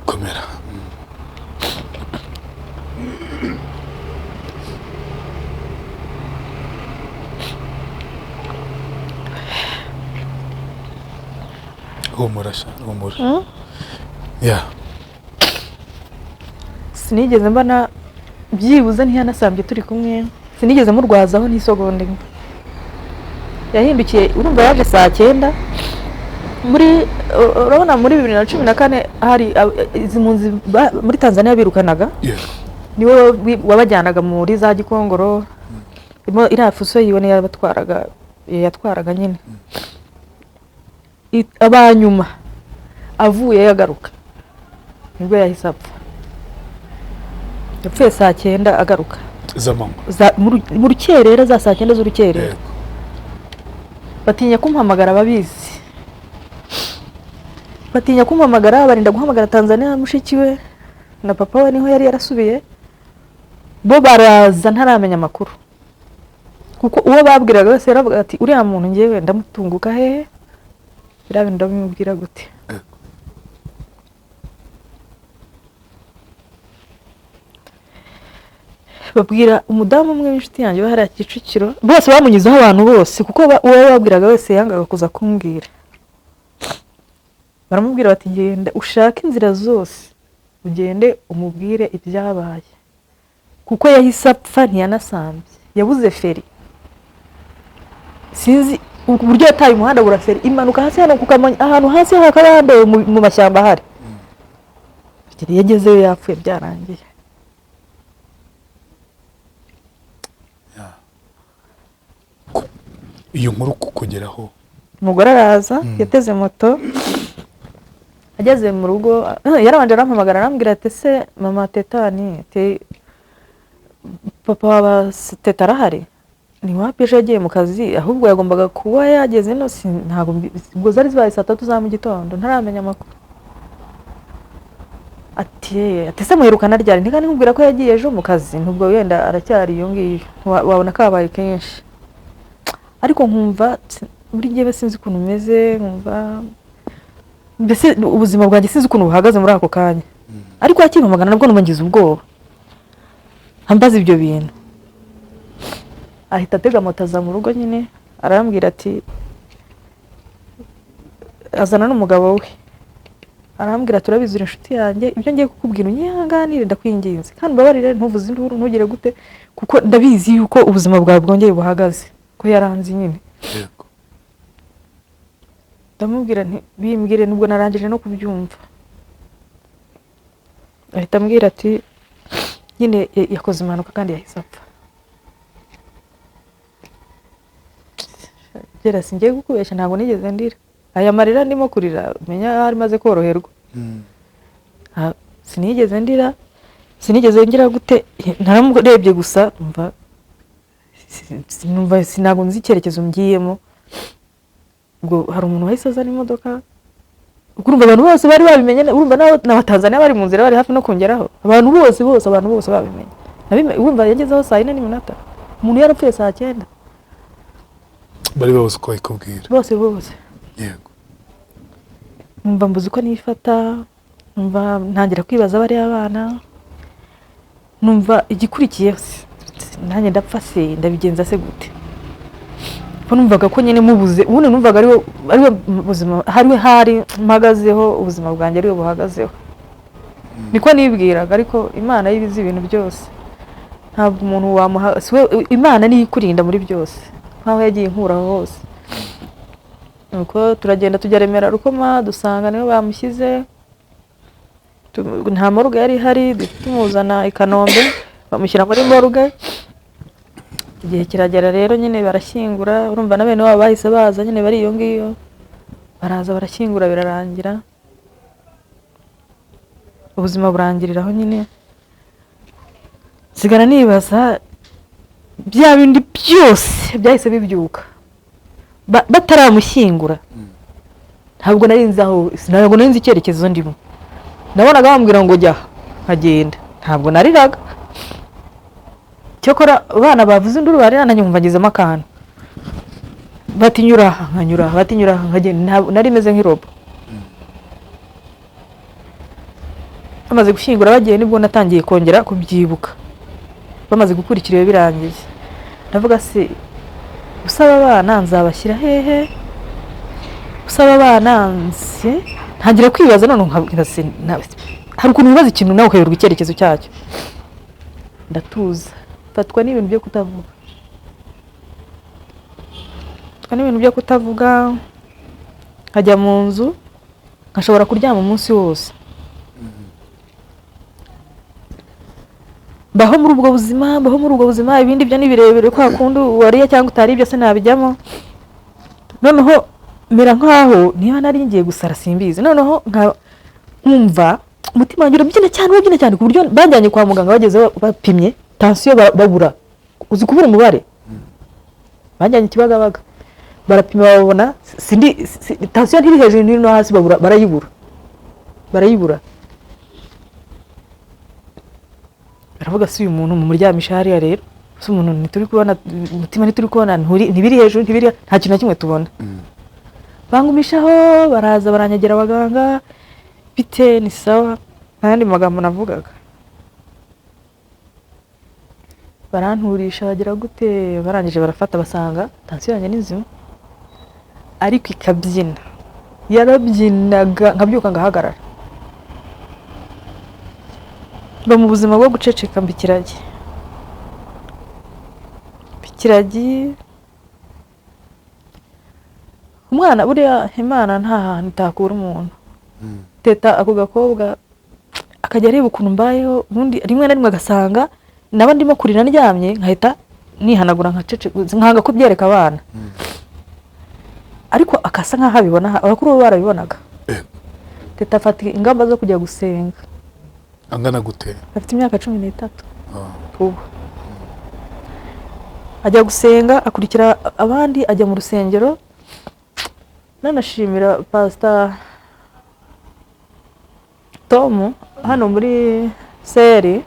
Komera. Humura sha, humura. Ya. Sinigeze mbona byibuze ntiyanasambye turi kumwe, sinigeze murwazaho n'isegonda imwe. Yahindukiye, urumva yaje saa 9 muri, urabona muri 2014 hari izi mpunzi muri Tanzania birukanaga. Niwe wabajyanaga muri za Gikongoro, iriya fuso yiwe niyo yabatwaraga, yatwaraga nyine. Abanyuma avuye yagaruka nibwo yahise apfa. Yapfuye saa 9 agaruka z'amanywa, mu rukerera, za saa 9 z'urukerera. Batinya kumpamagara, ababizi batinya kumpamagara, barinda guhamagara Tanzania mushiki we na papa we niho yari yarasubiye, bo baraza ntaramenya amakuru, kuko uwo babwiraga wese yaravuga ati uriya muntu ngewe ndamutunguka hehe, biriya bintu ndabimubwira gute? Babwira umudamu umwe w'inshuti yanjye hariya Kicukiro, bose bamunyuzeho abantu bose, kuko uwo babwiraga wese yangaga kuza kumbwira. Baramubwira bati genda ushake inzira zose ugende umubwire ibyabaye, kuko yahise apfa ntiyanasambye, yabuze feri, sinzi uburyo yataye umuhanda abura feri, imanuka hasi hano ku Kamonyi, ahantu hasi hakaba handoye mu mashyamba ahari. Yagezeyo yapfuye byarangiye. Iyo nkuru kukugeraho, umugore araza, yateze moto ageze mu rugo, yarabanje arampamagara arambwira ati se mama Teta ni papa wa Teta arahari? Ni wapi, ejo yagiye mu kazi, ahubwo yagombaga kuba yageze ino, ntabwo ubwo zari zibaye saa 3 za mu gitondo ntaramenya amakuru. Ati ati se muherukana ryari? Ntika nkubwira ko yagiye ejo mu kazi, ntubwo wenda aracyari iyo ngiyo, wabona kabaye kenshi. Ariko nkumva buri gihe sinzi ukuntu meze, nkumva mbese ubuzima bwanjye sinzi ukuntu buhagaze muri ako kanya. Ariko yakimpamagara nabwo numva ngize ubwoba, ambaza ibyo bintu. Ahita atega moto aza mu rugo nyine, arambwira ati azana n'umugabo we, Arambwira, turabizi uri inshuti yanjye, ibyo ngiye kukubwira unyihanganire, ndakwinginze, kandi umbabarire, ntuvuze induru, ntugire gute, kuko ndabizi yuko ubuzima bwawe bwongeye buhagaze, ko yaranze nyine. Ndamubwira nti bimbwire, nubwo narangije no kubyumva. Ahita ambwira ati nyine yakoze impanuka kandi yahise apfa. Gera singiye kukubeshya, ntabwo nigeze ndira. Aya marira ndimo kurira menya ahari maze koroherwa. Sinigeze ndira, sinigeze ngira gute, naramurebye gusa numva numva ntabwo nzi icyerekezo ngiyemo. Ubwo hari umuntu wahise azana imodoka, ubwo urumva abantu bose bari babimenye, urumva n'Abatanzaniya bari mu nzira bari hafi no kongeraho, abantu bose bose, abantu bose babimenye. Urumva yagezeho saa 4:01, umuntu yarapfuye saa 9. Bari babuze uko bayikubwira. Bose bose. Numva mbuze uko nifata, numva ntangira kwibaza bariya bana, numva igikurikiye nanjye ndapfa se, ndabigenza se gute? Ko numvaga ko nyine mubuze, ubundi numvaga ariwe, ariwe buzima, ariwe hari mpagazeho, ubuzima bwanjye ariwe buhagazeho, niko nibwiraga. Ariko Imana yo ibizi ibintu byose, ntabwo umuntu wamuha, si we, Imana niyo ikurinda muri byose, nkaho yagiye inkuraho hose. Nuko turagenda tujya Remera Rukoma, dusanga niho bamushyize. Nta morgue yari ihari, tumuzana i Kanombe bamushyira muri morgue. Igihe kiragera rero nyine barashyingura, urumva na bene wabo bahise baza nyine bari iyo ngiyo, baraza barashyingura, birarangira, ubuzima burangirira aho nyine. Nsigara nibaza bya bindi byose byahise bibyuka bataramushyingura. Ntabwo nari nzi aho, ntabwo nari nzi icyerekezo ndimo. Nabonaga bambwira ngo jya, nkagenda, ntabwo nariraga. Cyokora abana bavuze induru barira, nanjye nkumva ngezemo akantu, bati nyura aha, nkanyura aha, bati nyura aha, nkagenda. Ntabwo nari meze nk'irobo. Bamaze gushyingura bagiye, nibwo natangiye kongera kubyibuka. Bamaze gukurikira iyo birangiye, ndavuga se usaba abana nzabashyira hehe, usaba abana nzi, ntangira kwibaza none nkavuga se, hari ukuntu wibaza ikintu nawe ukayoberwa icyerekezo cyacyo. Ndatuza, mfatwa n'ibintu byo kutavuga, mfatwa n'ibintu byo kutavuga, nkajya mu nzu nkashobora kuryama umunsi wose. Mbaho muri ubwo buzima, mbaho muri ubwo buzima, ibindi byo ni birebire kwa kundi wariye cyangwa utariye byose nabijyamo. Noneho mera nkaho niba nari ngiye gusara simbizi, noneho nkumva umutima wanjye urabyina cyane, urabyina cyane, ku buryo bajyanye kwa muganga bageze bapimye tansiyo babura, uzi kubura umubare, bajyanye Kibagabaga barapima babona sindi, tansiyo ntiri hejuru ntiri no hasi, babura, barayibura, barayibura. Baravuga si uyu muntu mumuryamisha hariya rero, si umuntu ntituri kubona umutima, ntituri kubona, ntibiri hejuru, ntibiri, nta kintu na kimwe tubona. Bangumishaho, baraza baranyegera abaganga, bite ni sawa, nta yandi magambo navugaga. Baranturisha bagira gute, barangije barafata basanga tansiyo yanjye ni nzima, ariko ikabyina, yarabyinaga nkabyuka ngahagarara. Mba mu buzima bwo guceceka, mba ikiragi, mba ikiragi. Umwana buriya Imana nta hantu itakura umuntu. Teta ako gakobwa akajya areba ukuntu mbayeho, ubundi rimwe na rimwe agasanga naba ndimo kurira ndyamye, nkahita nihanagura nkaceceka, nkanga kubyereka abana. Ariko akasa nkaho abibona, abakuru bo barabibonaga. Teta afata ingamba zo kujya gusenga. Angana gute? Afite imyaka 13. Ubu ajya gusenga, akurikira abandi, ajya mu rusengero. Nanashimira Pastor Tom hano muri seri,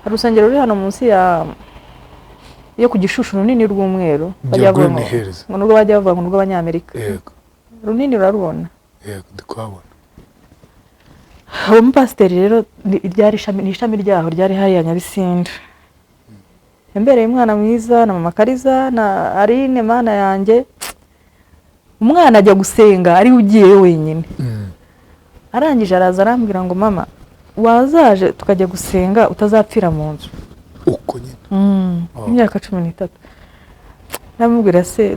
hari urusengero ruri hano munsi yo ku Gishushu runini rw'umweru, Bya Green Hills. ngo nurwo bajya bavuga ngo nurw'Abanyamerika. Runini urarubona? Yego, ndi kuhabona. Uwo mupasiteri rero ryari ishami, ni ishami ryaho ryari hariya Nyabisindu. Yambereye umwana mwiza na mama Kariza na Aline, mana yanjye. Umwana ajya gusenga ari we ugiyeyo wenyine. Arangije araza arambwira ngo: "Mama, wazaje tukajya gusenga utazapfira mu nzu?" Uko nyine? Oh. Imyaka 13. Ndamubwira: "Se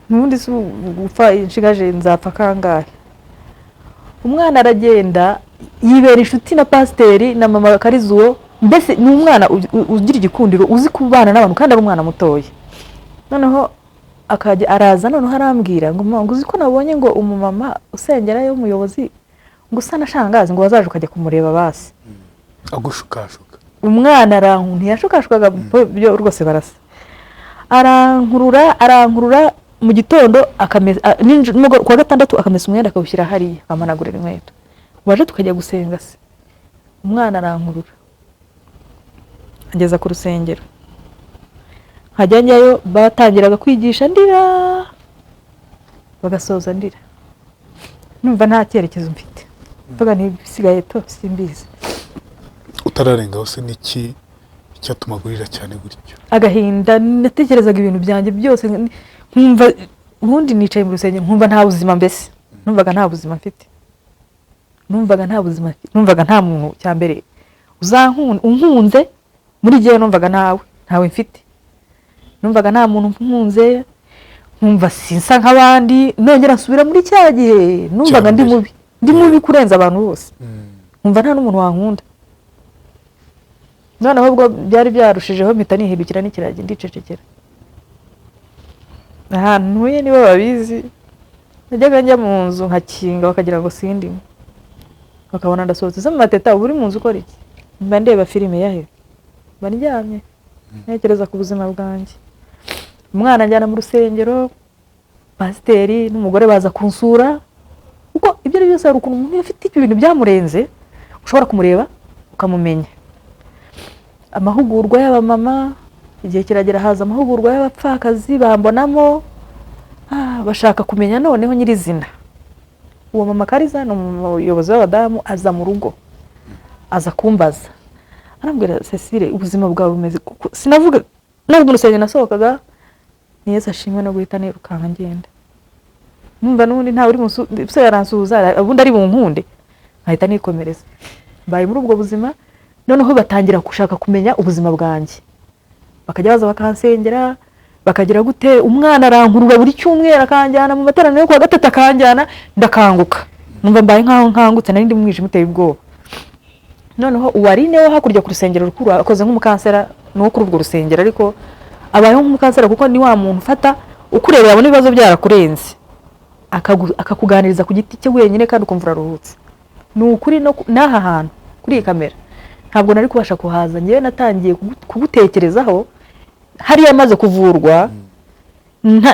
n'ubundi si gupfa inshigaje, nzapfa kangahe?" Umwana aragenda yibera inshuti na pasiteri na mama Karizuwo. Mbese ni umwana ugira igikundiro, uzi kubana n'abantu, kandi ari umwana mutoya. Noneho akajya araza, noneho arambwira ngo: "Mama, ngo uzi ko nabonye ngo umumama usengerayo w'umuyobozi, ngo usa na shangazi, ngo wazaje ukajya kumureba basi?" Agushukashuka. Umwana aranku ntiyashukashwaga byo rwose, barasa. Arankurura, arankurura mu gitondo, kuwa gatandatu akamesa umwenda akawushyira hariya, akamanagurira inkweto. "Waje tukajya gusenga se?" Umwana arankurura ageza ku rusengero, nkajya njyayo. Batangiraga kwigisha ndira, bagasoza ndira, numva nta cyerekezo mfite, mvuga ntibisigaye to simbizi. Utararengaho se, n'iki icyatumaga urira cyane gutyo? Agahinda. Natekerezaga ibintu byanjye byose, nkumva ubundi nicaye mu rusengero nkumva nta buzima. Mbese numvaga nta buzima mfite, numvaga nta buzima mfite, numvaga nta muntu cya mbere unkunze muri gihe, numvaga ntawe mfite, numvaga nta muntu nkunze, nkumva sinsa nk'abandi. Nongera nsubira muri cya gihe numvaga ndi mbere. mubi, ndi mubi kurenza abantu bose, nkumva nta n'umuntu wankunda. Noneho ubwo byari byarushijeho, mpita nihindukira n'ikiragi, ndicecekera. Ahantu ntuye nibo babizi, najyaga njya mu nzu nkakinga, bakagira ngo sindimo, bakabona ndasohotse. "Se Mateta, uba uri mu nzu ukora iki?" "Mba ndeba filime." "Yahe?" "Mba ndyamye ntekereza ku buzima bwanjye." Umwana njyana mu rusengero, pasiteri n'umugore baza kunsura, kuko ibyo ari byo byose hari ukuntu umuntu iyo afite ibintu byamurenze ushobora kumureba ukamumenya. Amahugurwa y'abamama, igihe kiragera haza amahugurwa y'abapfakazi, bambonamo, bashaka kumenya noneho nyirizina. Uwo mama Kariza ni umuyobozi w'abadamu, aza mu rugo, aza kumbaza, arambwira: "Cecile, ubuzima bwawe bumeze?" Kuko sinavuga nubwo mu rusengero nasohokaga ni Yesu ashimwe no guhita nirukanka ngenda, numva n'ubundi ntawe uri se yaransuhuza, ubundi ari bunkunde, nkahita nikomereza. Mbaye muri ubwo buzima. Noneho batangira gushaka kumenya ubuzima bwanjye, bakajya baza bakansengera, bakagira gute. Umwana arankurura buri cyumweru, akanjyana mu materaniro yo kuwa gatatu, akanjyana, ndakanguka, numva mbaye nkaho nkangutse, nari ndi mu mwijima uteye ubwoba. Noneho uwarine wo hakurya ku rusengero rukuru akoze nk'umukansera, ni uwo kuri urwo rusengero, ariko abayeho nk'umukansera, kuko ni wa muntu ufata ukurebera, abona ibibazo byarakurenze, akakuganiriza ku giti cye wenyine, kandi ukumva uraruhutse. Ni ukuri no n'aha hantu kuri iyi kamera ntabwo nari kubasha kuhaza. Ngewe natangiye kugutekerezaho hariya amaze kuvurwa.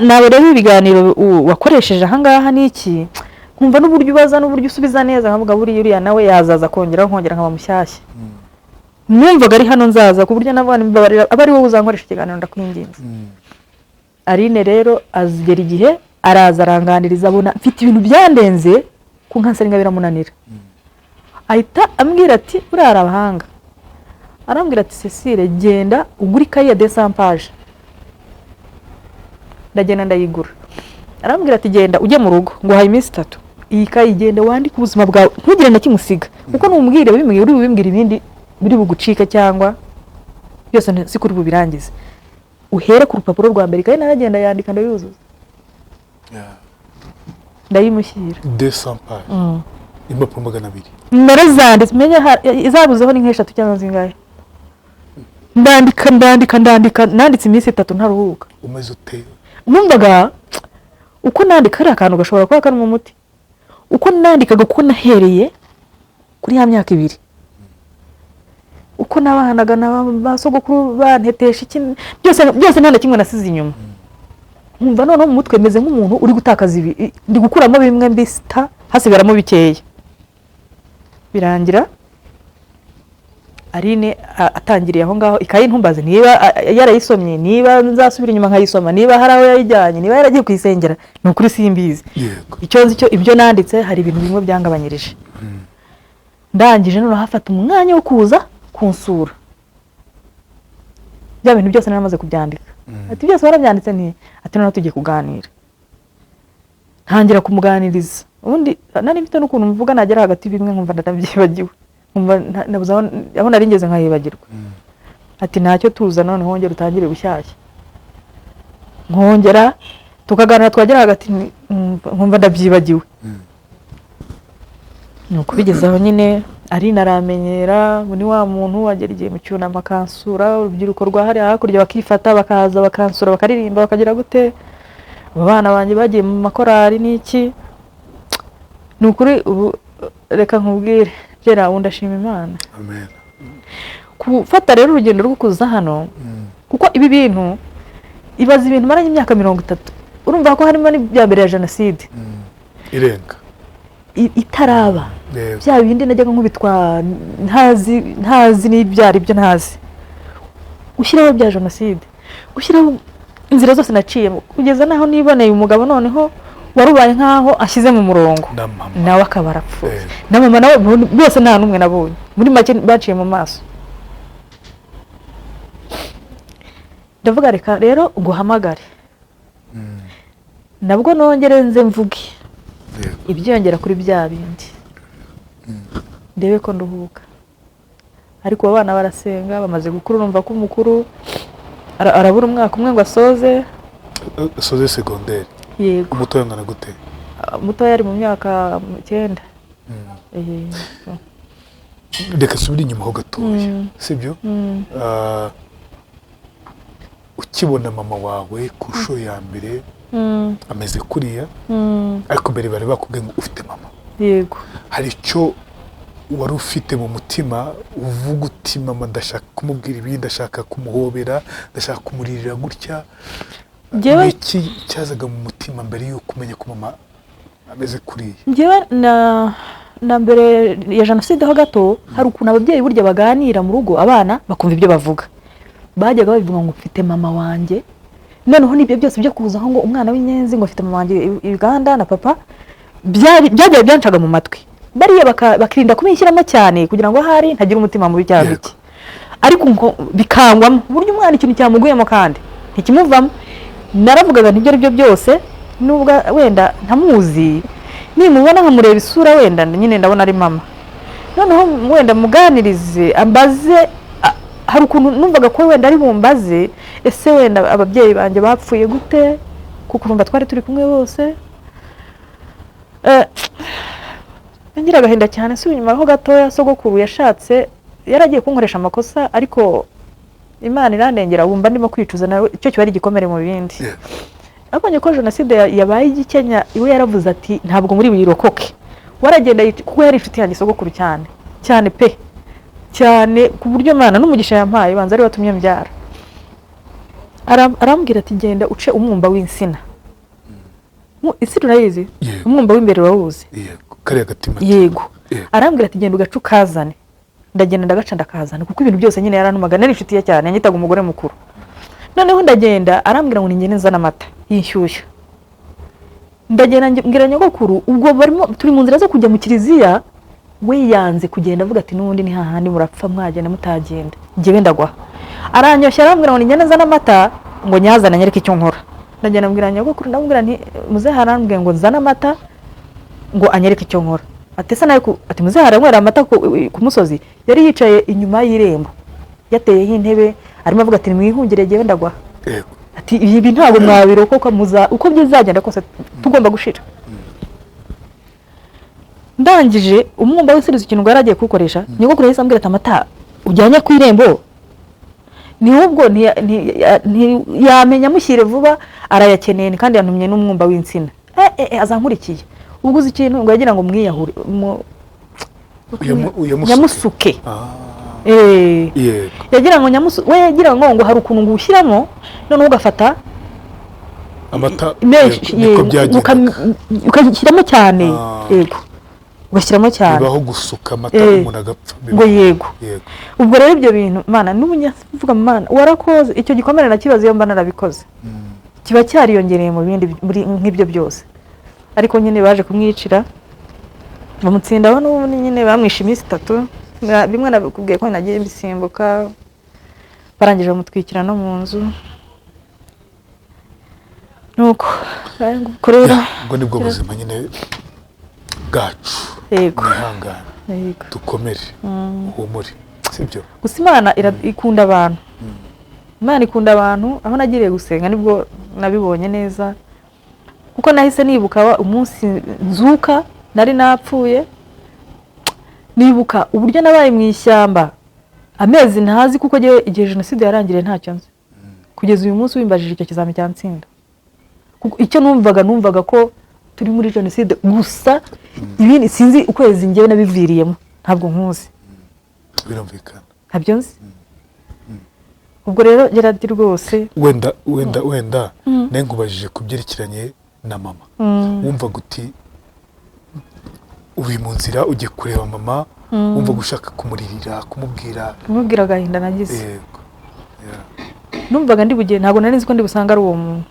Nawe rero ibiganiro wakoresheje ahangaha n'iki, nkumva n'uburyo ubaza n'uburyo usubiza neza, nkavuga buriya uriya nawe yazaza akongeraho, nkongera nkaba mushyashya. Numvaga ari hano nzaza, ku buryo navuga mbabarira aba ari wowe uzankoresha ikiganiro, ndakwinginze. Aline rero azigera igihe araza aranganiriza, abona mfite ibintu byandenze, ku nkanseringa biramunanira, ahita ambwira ati buriya hari abahanga. Arambwira ati: "Cecile, genda ugure ikayi ya 200 pages." Ndagenda ndayigura. Arambwira ati: "Genda ujye mu rugo, nguhaye iminsi 3, iyi kayi genda wandike ubuzima bwawe, ntugire na kimwe usiga, kuko numubwire bimwe uri bubimbwire, ibindi biri bugucike cyangwa byose si kuri bubirangize. Uhere ku rupapuro rwa mbere." Ikayi naragenda yandika, ndayuzuza, ndayimushyira. 200 pages, impapuro 200? Narazanditse, menya izabuzeho ni nk'eshatu cyangwa zingahe. Ndandika, ndandika, ndandika, nanditse iminsi 3 ntaruhuka. Umeze ute? Numvaga uko nandika kariya kantu gashobora kuba karimo umuti. Uko nandikaga, uko nahereye kuri ya myaka 2, uko nabanaga na ba sogokuru bantetesha iki, byose byose, nta na kimwe nasize inyuma. Nkumva noneho mu mutwe meze nk'umuntu uri gutakaza ibi, ndi gukuramo bimwe mbisita, hasigaramo bikeya. Birangira Aline atangiriye aho ngaho. Ikayi ntumbaze niba yarayisomye, niba nzasubira inyuma nkayisoma, niba hari aho yayijyanye, niba yaragiye kuyisengera, ni ukuri simbizi. Icyo nzi cyo, ibyo nanditse hari ibintu bimwe byangabanyirije. Ndangije noneho hafata umwanya wo kuza kunsura, bya bintu byose naramaze kubyandika. Ati: "Byose warabyanditse?" Nti ati: "Noneho tugiye kuganira." Ntangira kumuganiriza. Ubundi nari mfite n'ukuntu mvuga, nagera hagati bimwe nkumva ndabyibagiwe, nkumva nabuze aho nari ngeze nkahibagirwa. Ati: "Ntacyo, tuza noneho wongere utangire bushyashya." Nkongera tukaganira, twagera hagati nkumva ndabyibagiwe. Ni ukubigeza aho nyine ari naramenyera. Ni wa muntu wagera igihe mu cyunamo akansura, urubyiruko rwa hariya hakurya bakifata bakaza bakansura, bakaririmba, bakagira gute. Abo bana banjye bagiye mu makorari n'iki. Ni ukuri ubu reka nkubwire gera, ubu ndashima Imana. Amen. Gufata rero urugendo rwo kuza hano, kuko ibi bintu, ibaza ibintu maranye imyaka 30, urumva ko harimo n'ibya mbere ya jenoside. Irenga. Itaraba. Bya bindi najyaga nkubitwa ntazi, ntazi n'ibyo ari byo, ntazi. Gushyiraho bya jenoside, gushyiraho inzira zose naciyemo kugeza n'aho niboneye umugabo, noneho warubaye nk'aho ashyize mu murongo, na mama. Nawe akaba arapfuye. Na mama nawe, bose nta n'umwe nabonye. Muri make baciye mu maso. Ndavuga reka rero nguhamagare, nabwo nongere nze mvuge ibyiyongera kuri bya bindi, ndebe ko nduhuka. Ariko abo bana barasenga, bamaze gukura. Urumva ko umukuru arabura umwaka umwe ngo asoze. Soze segonderi? Yego. Umutoya angana gute? Mutoya ari mu myaka 9. Reka nsubire inyuma ho gatoya, sibyo? Mm. Ah, ukibona mama wawe ku nshuro ya mbere ameze kuriya, ariko mbere bari bakubwiye ngo ufite mama, Yego. hari icyo wari ufite mu mutima uvuga uti: "Mama ndashaka kumubwira ibi, ndashaka kumuhobera, ndashaka kumuririra gutya"? Njyewe Ni iki cyazaga mu mutima mbere y'uko umenya ko mama ameze kuriya? Njyewe na mbere ya jenoside ho gato, hari ukuntu ababyeyi burya baganira mu rugo, abana bakumva ibyo bavuga. Bajyaga babivuga ngo mfite mama wanjye. Noneho n'ibyo byose byo kuzaho ngo umwana w'inyenzi, ngo mfite mama wanjye i Uganda na papa, byari byagiye byancaga mu matwi. Bariya bakirinda kubinshyiramo cyane kugira ngo ahari ntagira umutima mubi cyangwa iki, ariko ngo bikangwamo. Burya umwana ikintu cyamuguyemo kandi ntikimuvamo. Naravugaga ntibyo ari byo byose, nubwo wenda ntamuzi, nimubona nkamureba isura, wenda nyine ndabona ari mama, noneho wenda muganirize, ambaze. Hari ukuntu numvaga ko wenda ari bumbaze: "Ese wenda ababyeyi banjye bapfuye gute?" Kuko urumva twari turi kumwe bose. Ngira agahinda cyane. Si inyuma ho gatoya, sogokuru yashatse, yaragiye kunkoresha amakosa, ariko Imana irandengera. Wumva ndimo kwicuza, nawe icyo kiba ari igikomere mu bindi. Abonye ko jenoside yabaye igikenya, iwe yaravuze ati: "Ntabwo muri buyirokoke." Waragenda kuko yari inshuti yanjye sogokuru cyane cyane pe, cyane ku buryo Mana n'umugisha yampaye banza ari watumye mbyara. Arambwira ati: "Genda uce umwumba w'insina." Insina urayizi? Yego. Umwumba w'imbere urawuzi? Yego, kariya gatima. Yego. Yego. Arambwira ati: "Genda ugace ukazane." Ndagenda, ndagaca, ndakazana, kuko ibintu byose nyine yarantumaga. Nari inshuti ye cyane, yanyitaga umugore mukuru. Noneho ndagenda, arambwira ngo ningende nzane amata y'inshyushyu. Ndagenda, mbwira nyogokuru. Ubwo barimo turi mu nzira zo kujya mu kiliziya, we yanze kugenda, avuga ati: "N'ubundi ni hahandi murapfa, mwagenda mutagenda, njyewe ndagwa." Aranyoshya, arambwira ngo ningende nzane amata, ngo nyazane anyereke icyo nkora. Ndagenda mbwira nyogokuru, ndamubwira nti: "Muzehe arambwiye ngo nzane amata ngo anyereke icyo nkora." Ati: "Ese nawe ati: "Muzehe aranywera amata ku musozi." Yari yicaye inyuma y'irembo, yateyeho intebe, arimo avuga ati: "Nimwihungire, jyewe ndagwa." Ati: "Ibi ntabwo mwabirokoka, muza uko bizagenda kose tugomba gushira." Ndangije umwumba w'insubizo, ikintu ngo yari agiye kuwukoresha, nyogokuru yahise ambwira ati: "Amata ujyanye ku irembo ni ubwo ntiyamenya, amushyire vuba, arayakeneye kandi yantumye n'umwumba w'insina." Azankurikiye. Ubwo uzi ikintu ngo yagira ngo mwiyahure Uyamusuke. Nyamusuke. Ah, Yagira ngo nyamusu, we yagira ngo hari ukuntu ngo ushyiramo noneho ugafata amata menshi. Yego, niko byagendaga. Ugashyiramo cyane. Ah. Yego, ugashyiramo cyane. Bibaho gusuka amata umuntu agapfa. Ngo Bibaho. Yego. Ubwo rero ibyo bintu, Mana, n'umunyavuga, Mana warakoze, icyo gikomere nakibazo. Iyo mba narabikoze kiba cyariyongereye mu bindi muri nk'ibyo byose. Ariko nyine baje kumwicira, bamutsindaho, n'ubundi nyine bamwishe iminsi 3. Bimwe nabikubwiye ko nagiye mbisimbuka. Barangije bamutwikira no mu nzu. Nuko ubwo rero Ubwo nibwo buzima nyine bwacu. Yego. Mwihangane, Yego. dukomere, uhumure, sibyo? Gusa Imana ikunda abantu, Imana ikunda abantu. Aho nagiriye gusenga nibwo nabibonye neza, kuko nahise nibuka umunsi nzuka nari napfuye, nibuka uburyo nabaye mu ishyamba amezi ntazi, kuko njyewe igihe jenoside yarangiriye ntacyo nzi. Kugeza uyu munsi wimbajije icyo kizami cyansinda, kuko icyo numvaga ko turi muri jenoside gusa, ibindi sinzi. Ukwezi njyewe nabiviriyemo ntabwo nkuzi. Birumvikana. Ntabyo nzi. Ubwo rero Gerard rwose, Wenda nawe nkubajije ku byerekeranye na mama, wumvaga uti uri mu nzira ugiye kureba mama, wumvaga ushaka kumuririra, kumubwira? Kumubwira agahinda nagize. Yego. Yeah. Numvaga ndi bugende, ntabwo nari nzi ko ndi busanga ari uwo muntu.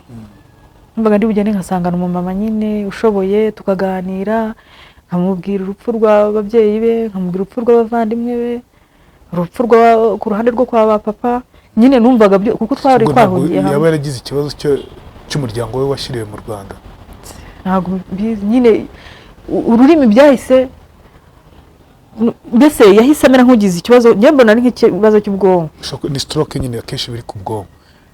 Numvaga ndi bugende nkasanga ni umumama nyine ushoboye, tukaganira, nkamubwira urupfu rw'ababyeyi be, nkamubwira urupfu rw'abavandimwe be, urupfu rwa ku ruhande rwo kwa ba papa nyine. Numvaga byo kuko twari Ubwo ntabwo twahungiye yaba hamwe. yaragize ikibazo cy'umuryango we washyiriwe mu Rwanda? Ntabwo mbizi nyine, ururimi byahise, mbese yahise amera nk'ugize ikibazo. Njye mbona ari nk'ikibazo cy'ubwonko. Ni stroke nyine, akenshi biri ku bwonko,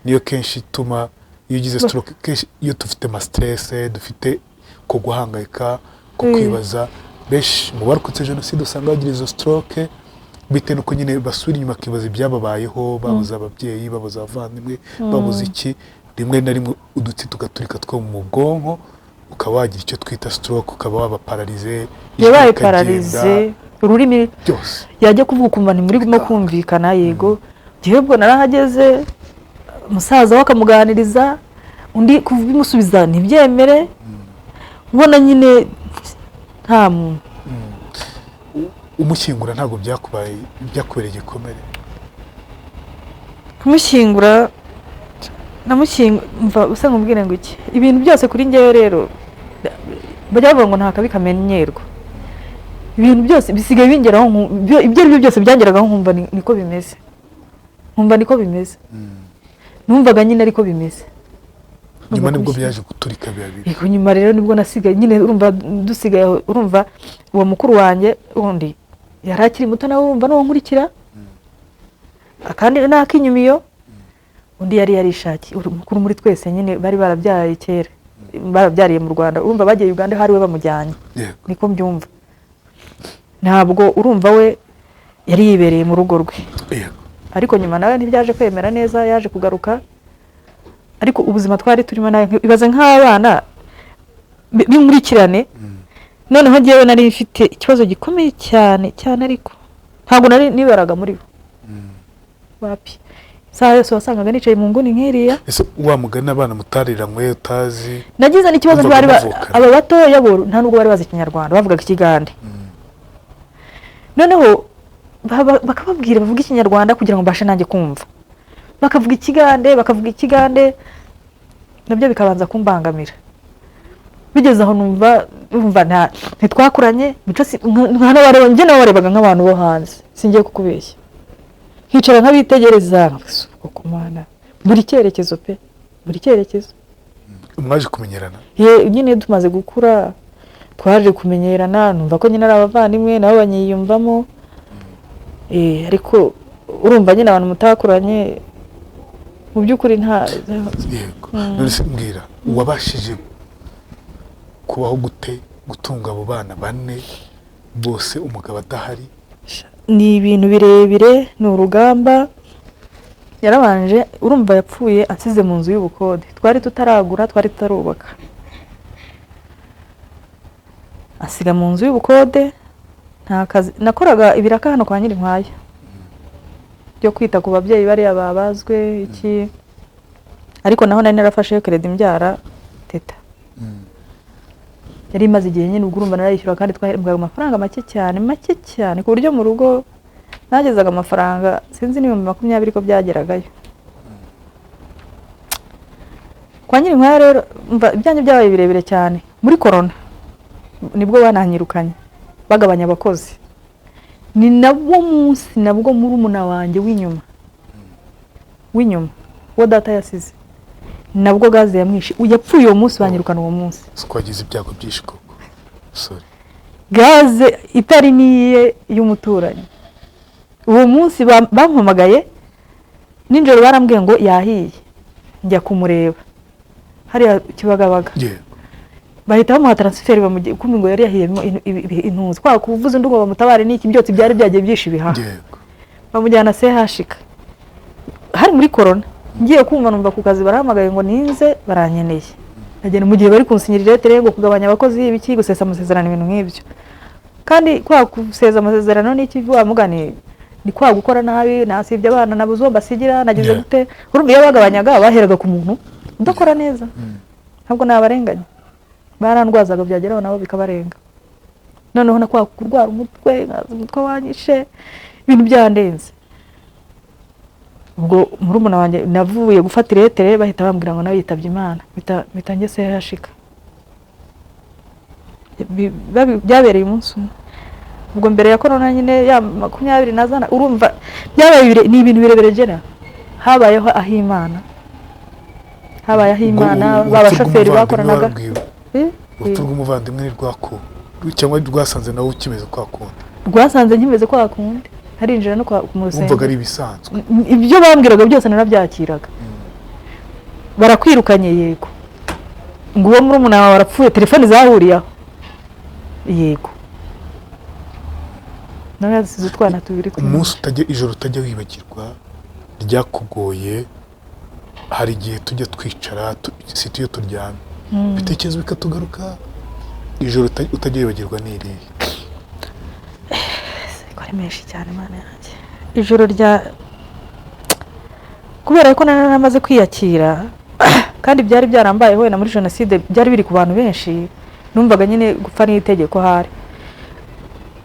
niyo kenshi ituma iyo ugize stroke. Kenshi iyo dufite ama stress, dufite ko guhangayika, ko kwibaza, benshi mu barokotse jenoside usanga bagira izo stroke, bitewe n'uko nyine basubira inyuma bakibaza ibyababayeho, babuze ababyeyi, babuze abavandimwe, babuze iki. Rimwe na rimwe udutsi tugaturika two mu bwonko, ukaba wagira icyo twita stroke, ukaba waba paralysé, ijwi Yabaye rikagenda, paralysé, ururimi byose. yajya kuvuga ukumva ntimurimo kumvikana. Yego, njyewe ubwo narahageze, umusaza we akamuganiriza, undi kubimusubiza ntibyemere, ubona nyine nta muntu. Umushyingura ntabwo byakubaye, byakubereye igikomere? Kumushyingura, namushyingura mva usa nkubwire ngo iki, ibintu byose kuri njyewe rero bajya bavuga ngo nta kabi kamenyerwa. Ibintu byose bisigaye bingeraho, ibyo ari byo byose byangeragaho nkumva niko bimeze, nkumva niko bimeze. Numvaga nyine ariko bimeze. Nyuma nibwo Kumushyingura. byaje guturika biba bibi? Yego, nyuma rero nibwo nasigaye nyine, urumva dusigaye aho, urumva uwo mukuru wanjye wundi yari akiri muto nawe, urumva n'uwo nkurikira akandi n'ak'inyuma iyo undi yari yarishakiye. Uri mukuru muri twese nyine, bari barabyaye kera, barabyariye mu Rwanda. Urumva bagiye Uganda hari we bamujyanye. Niko mbyumva. Ntabwo, urumva we yari yibereye mu rugo rwe. Ariko nyuma nawe ntibyaje kwemera neza, yaje kugaruka. Ariko ubuzima twari turimo nawe, ibaze nk'abana b'inkurikirane. Noneho njyewe nari mfite ikibazo gikomeye cyane cyane, ariko ntabwo nari niberaga muri bo, wapi. Isaha yose wasangaga nicaye mu nguni nk'iriya. Ese wa mugani abana mutariranywe utazi? Nagize n'ikibazo, Wumvaga ntibari muvukana. Aba batoya bo nta nubwo bari bazi Ikinyarwanda, bavugaga Ikigande. Noneho bakababwira bavuga Ikinyarwanda kugira ngo mbashe nanjye kumva, bakavuga Ikigande, bakavuga Ikigande, nabyo bikabanza kumbangamira. Bigeze aho numva, numva nta ntitwakuranye mico nkanabareba, njye nabarebaga nk'abantu bo hanze, singiye kukubeshya, nkicara nkabitegereza, nkavuga Mana, buri cyerekezo pe, buri cyerekezo. Mwaje kumenyerana? Ye, nyine tumaze gukura twaje kumenyerana, numva ko nyine ari abavandimwe, nabo banyiyumvamo. Ariko urumva nyine abantu mutakuranye mu by'ukuri nta Yego. None se mbwira, wabashije kubaho gute, gutunga abo bana bane bose umugabo adahari? Ni ibintu birebire, ni urugamba. Yarabanje, urumva yapfuye ansize mu nzu y'ubukode, twari tutaragura, twari tutarubaka, asiga mu nzu y'ubukode, nta kazi nakoraga, ibiraka hano kwa Nyirinkwaya byo kwita ku babyeyi bariya babazwe iki. Ariko naho nari narafashe crédit mbyara Teta, yari imaze igihe nyine. Ubwo urumva narayishyura, kandi twahembwaga amafaranga make cyane, make cyane, ku buryo mu rugo nagezaga amafaranga sinzi n'20,000 ko byageragayo. Kwa Nyirinkwaya rero mva ibyanjye byabaye birebire cyane. Muri korona nibwo bananyirukanye, bagabanya abakozi. Ni nabwo munsi nabwo murumuna wanjye w'inyuma, w'inyuma uwo data yasize, Nabwo gaze yamwishe, yapfuye uwo munsi, banyirukana uwo munsi. Si ko wagize ibyago byinshi koko, sorry. Gaze itari n'iye, y'umuturanyi. Uwo munsi bampamagaye nijoro, barambwiye ngo yahiye, njya kumureba hariya Kibagabaga. Bahita bamuha transfert, kumbi ngo yari yahiyemo intuzi, kwa kuvuza undi ngo bamutabare n'iki, byotsi byari byagiye byishe ibihaha. Bamujyana CHUK, hari muri korona. Ngiye kumva numva ku kazi barahamagaye ngo ninze, barankeneye. Ndagenda mu gihe bari kunsinyira iretere ngo kugabanya abakozi, ibiki, gusesa amasezerano, ibintu nk'ibyo. Kandi kwa gusesa amasezerano n'iki, wa mugani ni kwa gukora nabi, nasibye abana, nabuze uwo mbasigira, nagize gute. Urumva iyo bagabanyaga baheraga ku muntu udakora neza. Ntabwo nabarenganya, barandwazaga, byageraho nabo bikabarenga. Noneho na kwa kurwara umutwe, nkaza umutwe wanyishe, ibintu byandenze. Ubwo murumuna wanjye, navuye gufata iretere bahita bambwira ngo nawe yitabye Imana, mpita njye CHUK. Byabereye umunsi umwe, ubwo mbere ya korona nyine, ya 20 nazana. Urumva byabaye ni ibintu birebire gera. Habayeho aho Imana, habayeho Imana. Ubwo Ba urupfu bashoferi rw'umuvandimwe bakoranaga. warabwiwe? Eh? Urupfu rw'umuvandimwe ntirwaku cyangwa rwasanze nawe ukimeze kwa kundi? Rwasanze nkimeze kwa kundi, harinjira no kwa mu Wumvaga rusengero. ari ibisanzwe? Ibyo bambwiraga byose narabyakiraga. Barakwirukanye, yego. Ngo uwo murumuna wawe arapfuye, telefoni zahuriye aho, yego. Nawe yasize utwana tubiri twinshi. Umunsi utajya, ijoro utajya wibagirwa ryakugoye? Hari igihe tujya twicara si tuyo turyamye, ibitekerezo bikatugaruka. Ijoro utajya wibagirwa ni irihe? Ko ari menshi cyane, Mana yanjye! Ijoro rya, kubera ko nari namaze kwiyakira, kandi byari byarambayeho wenda muri jenoside, byari biri ku bantu benshi, numvaga nyine gupfa n'itegeko. Hari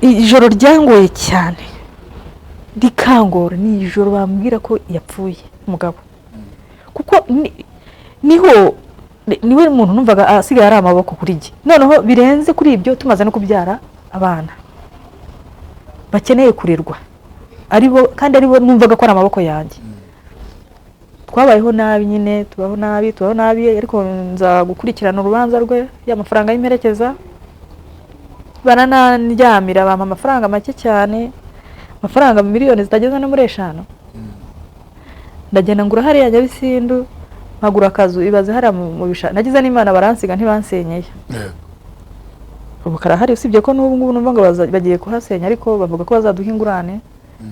ijoro ryangoye cyane, rikangora, ni ijoro bambwira ko yapfuye umugabo, kuko niho niwe muntu numvaga asigaye ari amaboko kuri jye. Noneho birenze kuri ibyo, tumaze no kubyara abana bakeneye kurerwa aribo, kandi aribo numvaga ko ari amaboko yanjye. Twabayeho nabi nyine, tubaho nabi, tubaho nabi, ariko nza gukurikirana urubanza rwe, y'amafaranga y'imperekeza. Baranandyamira, bampa amafaranga make cyane, amafaranga miliyoni zitageze no muri 5. Ndagenda ngura hariya Nyabisindu, nkagura akazu. Ibaze, hariya mu bisha, nagize n'Imana baransiga, ntibansenyeye. Ubu karahari, usibye ko n'ubu ngubu numva ngo bagiye kuhasenya, ariko bavuga ko bazaduha ingurane.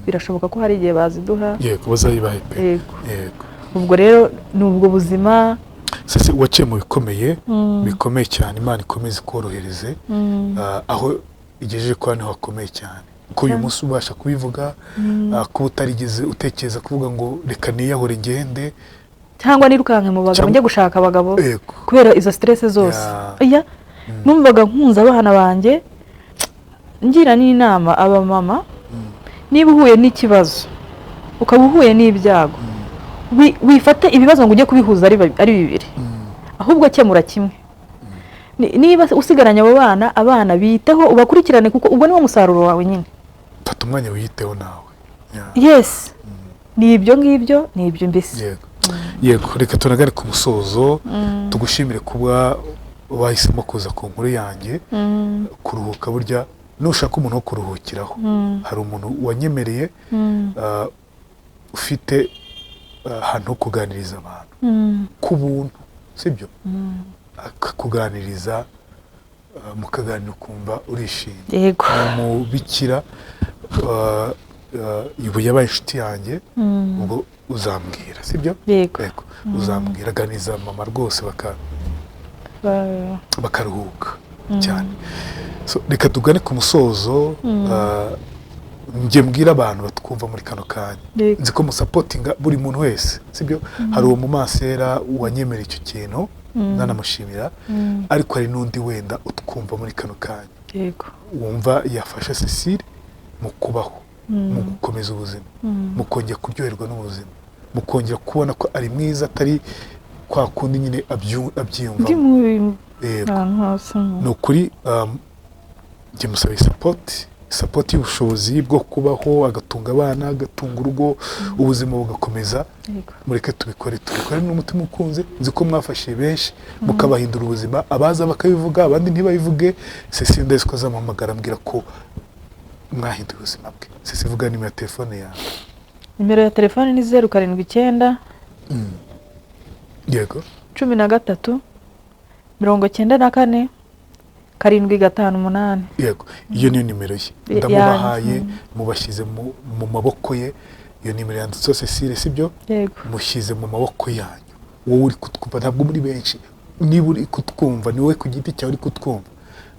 Birashoboka ko hari igihe baziduha. Yego, bazayibahe pe. Yego. Yego. Ubwo rero ni ubwo buzima. Sese, waciye mu bikomeye bikomeye cyane. Imana ikomeze ikorohereze. Aho igejeje kwa niho hakomeye cyane, ko uyu munsi ubasha kubivuga, kuba utarigeze utekereza kuvuga ngo reka niyahure ngende, cyangwa nirukanke mu bagabo, njye gushaka abagabo kubera izo stress zose. Iya, numvaga nkunze abana banjye. Ngira n'inama abamama: niba uhuye n'ikibazo, ukaba uhuye n'ibyago, wifate ibibazo ngo ujye kubihuza ari bibiri, ahubwo kemura kimwe. Niba usigaranye abo bana, abana biteho, ubakurikirane, kuko ubwo niwo musaruro wawe nyine. Fata umwanya wiyiteho nawe. Yeah. Yes, ni ibyo ngibyo, ni ibyo mbese. Yego, reka tunagane ku musozo. Tugushimire kuba wahisemo kuza ku nkuru yanjye. Kuruhuka burya, nushaka umuntu wo kuruhukiraho, hari umuntu wanyemereye, ufite ahantu ho kuganiriza abantu ku buntu, sibyo? Akakuganiriza, mukaganira ukumva urishimye. Yego. Ni umubikira, ubu yabaye inshuti yanjye. Ubwo uzambwira, sibyo? Yego. Yego, uzambwira. Aganiriza mama rwose bakaruhuka cyane. So, reka tugane ku musozo. Njye mbwira abantu batwumva muri kano kanya, nzi ko musupportinga buri muntu wese, sibyo? Hari uwo mumasera wanyemereye icyo kintu, nanamushimira, ariko hari n'undi wenda utwumva muri kano kanya wumva yafasha Cecile mu kubaho, mu gukomeza ubuzima, mu kongera kuryoherwa n'ubuzima, mu kongera kubona ko ari mwiza, atari kwa kundi nyine Ndi abyiyumvamo. Mubi Yego. ahantu hose. Ni ukuri, njye musabe support. Support y'ubushobozi bwo kubaho, agatunga abana, agatunga urugo, ubuzima bugakomeza. Mureke tubikore, tubikore n'umutima ukunze. Nzi ko mwafashije benshi mukabahindura ubuzima, abaza bakabivuga, abandi ntibabivuge. Cecile ndazi ko azamuhamagara ambwira ko mwahinduye ubuzima bwe. Cecile, vuga nimero ya telefone yawe. Nimero ya telefone ni 079 13 94 758. Yego, iyo niyo nimero ye. Ndamubahaye, mubashyize mu maboko ye. Iyo nimero yanditseho Cecile, sibyo? Yego. Mushyize mu maboko yanyu. Wowe uri kutwumva, ntabwo muri benshi, niba uri kutwumva, ni wowe ku giti cyawe uri kutwumva,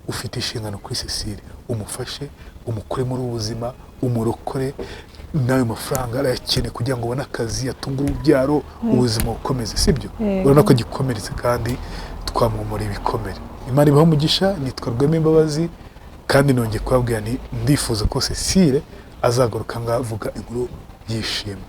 ufite inshingano kuri Cecile. Umufashe, umukure muri ubu buzima, umurokore n'ayo mafaranga arayakeneye kugira ngo ubone akazi, atunge urubyaro, ubuzima bukomeze, sibyo? Yego. Urabona ko agikomeretse kandi twamwomora ibikomere. Imana ibahe umugisha. Nitwa Rwema Imbabazi, kandi nongeye kubabwira nti ndifuza ko Cecile azagaruka ngavuga inkuru yishimwe.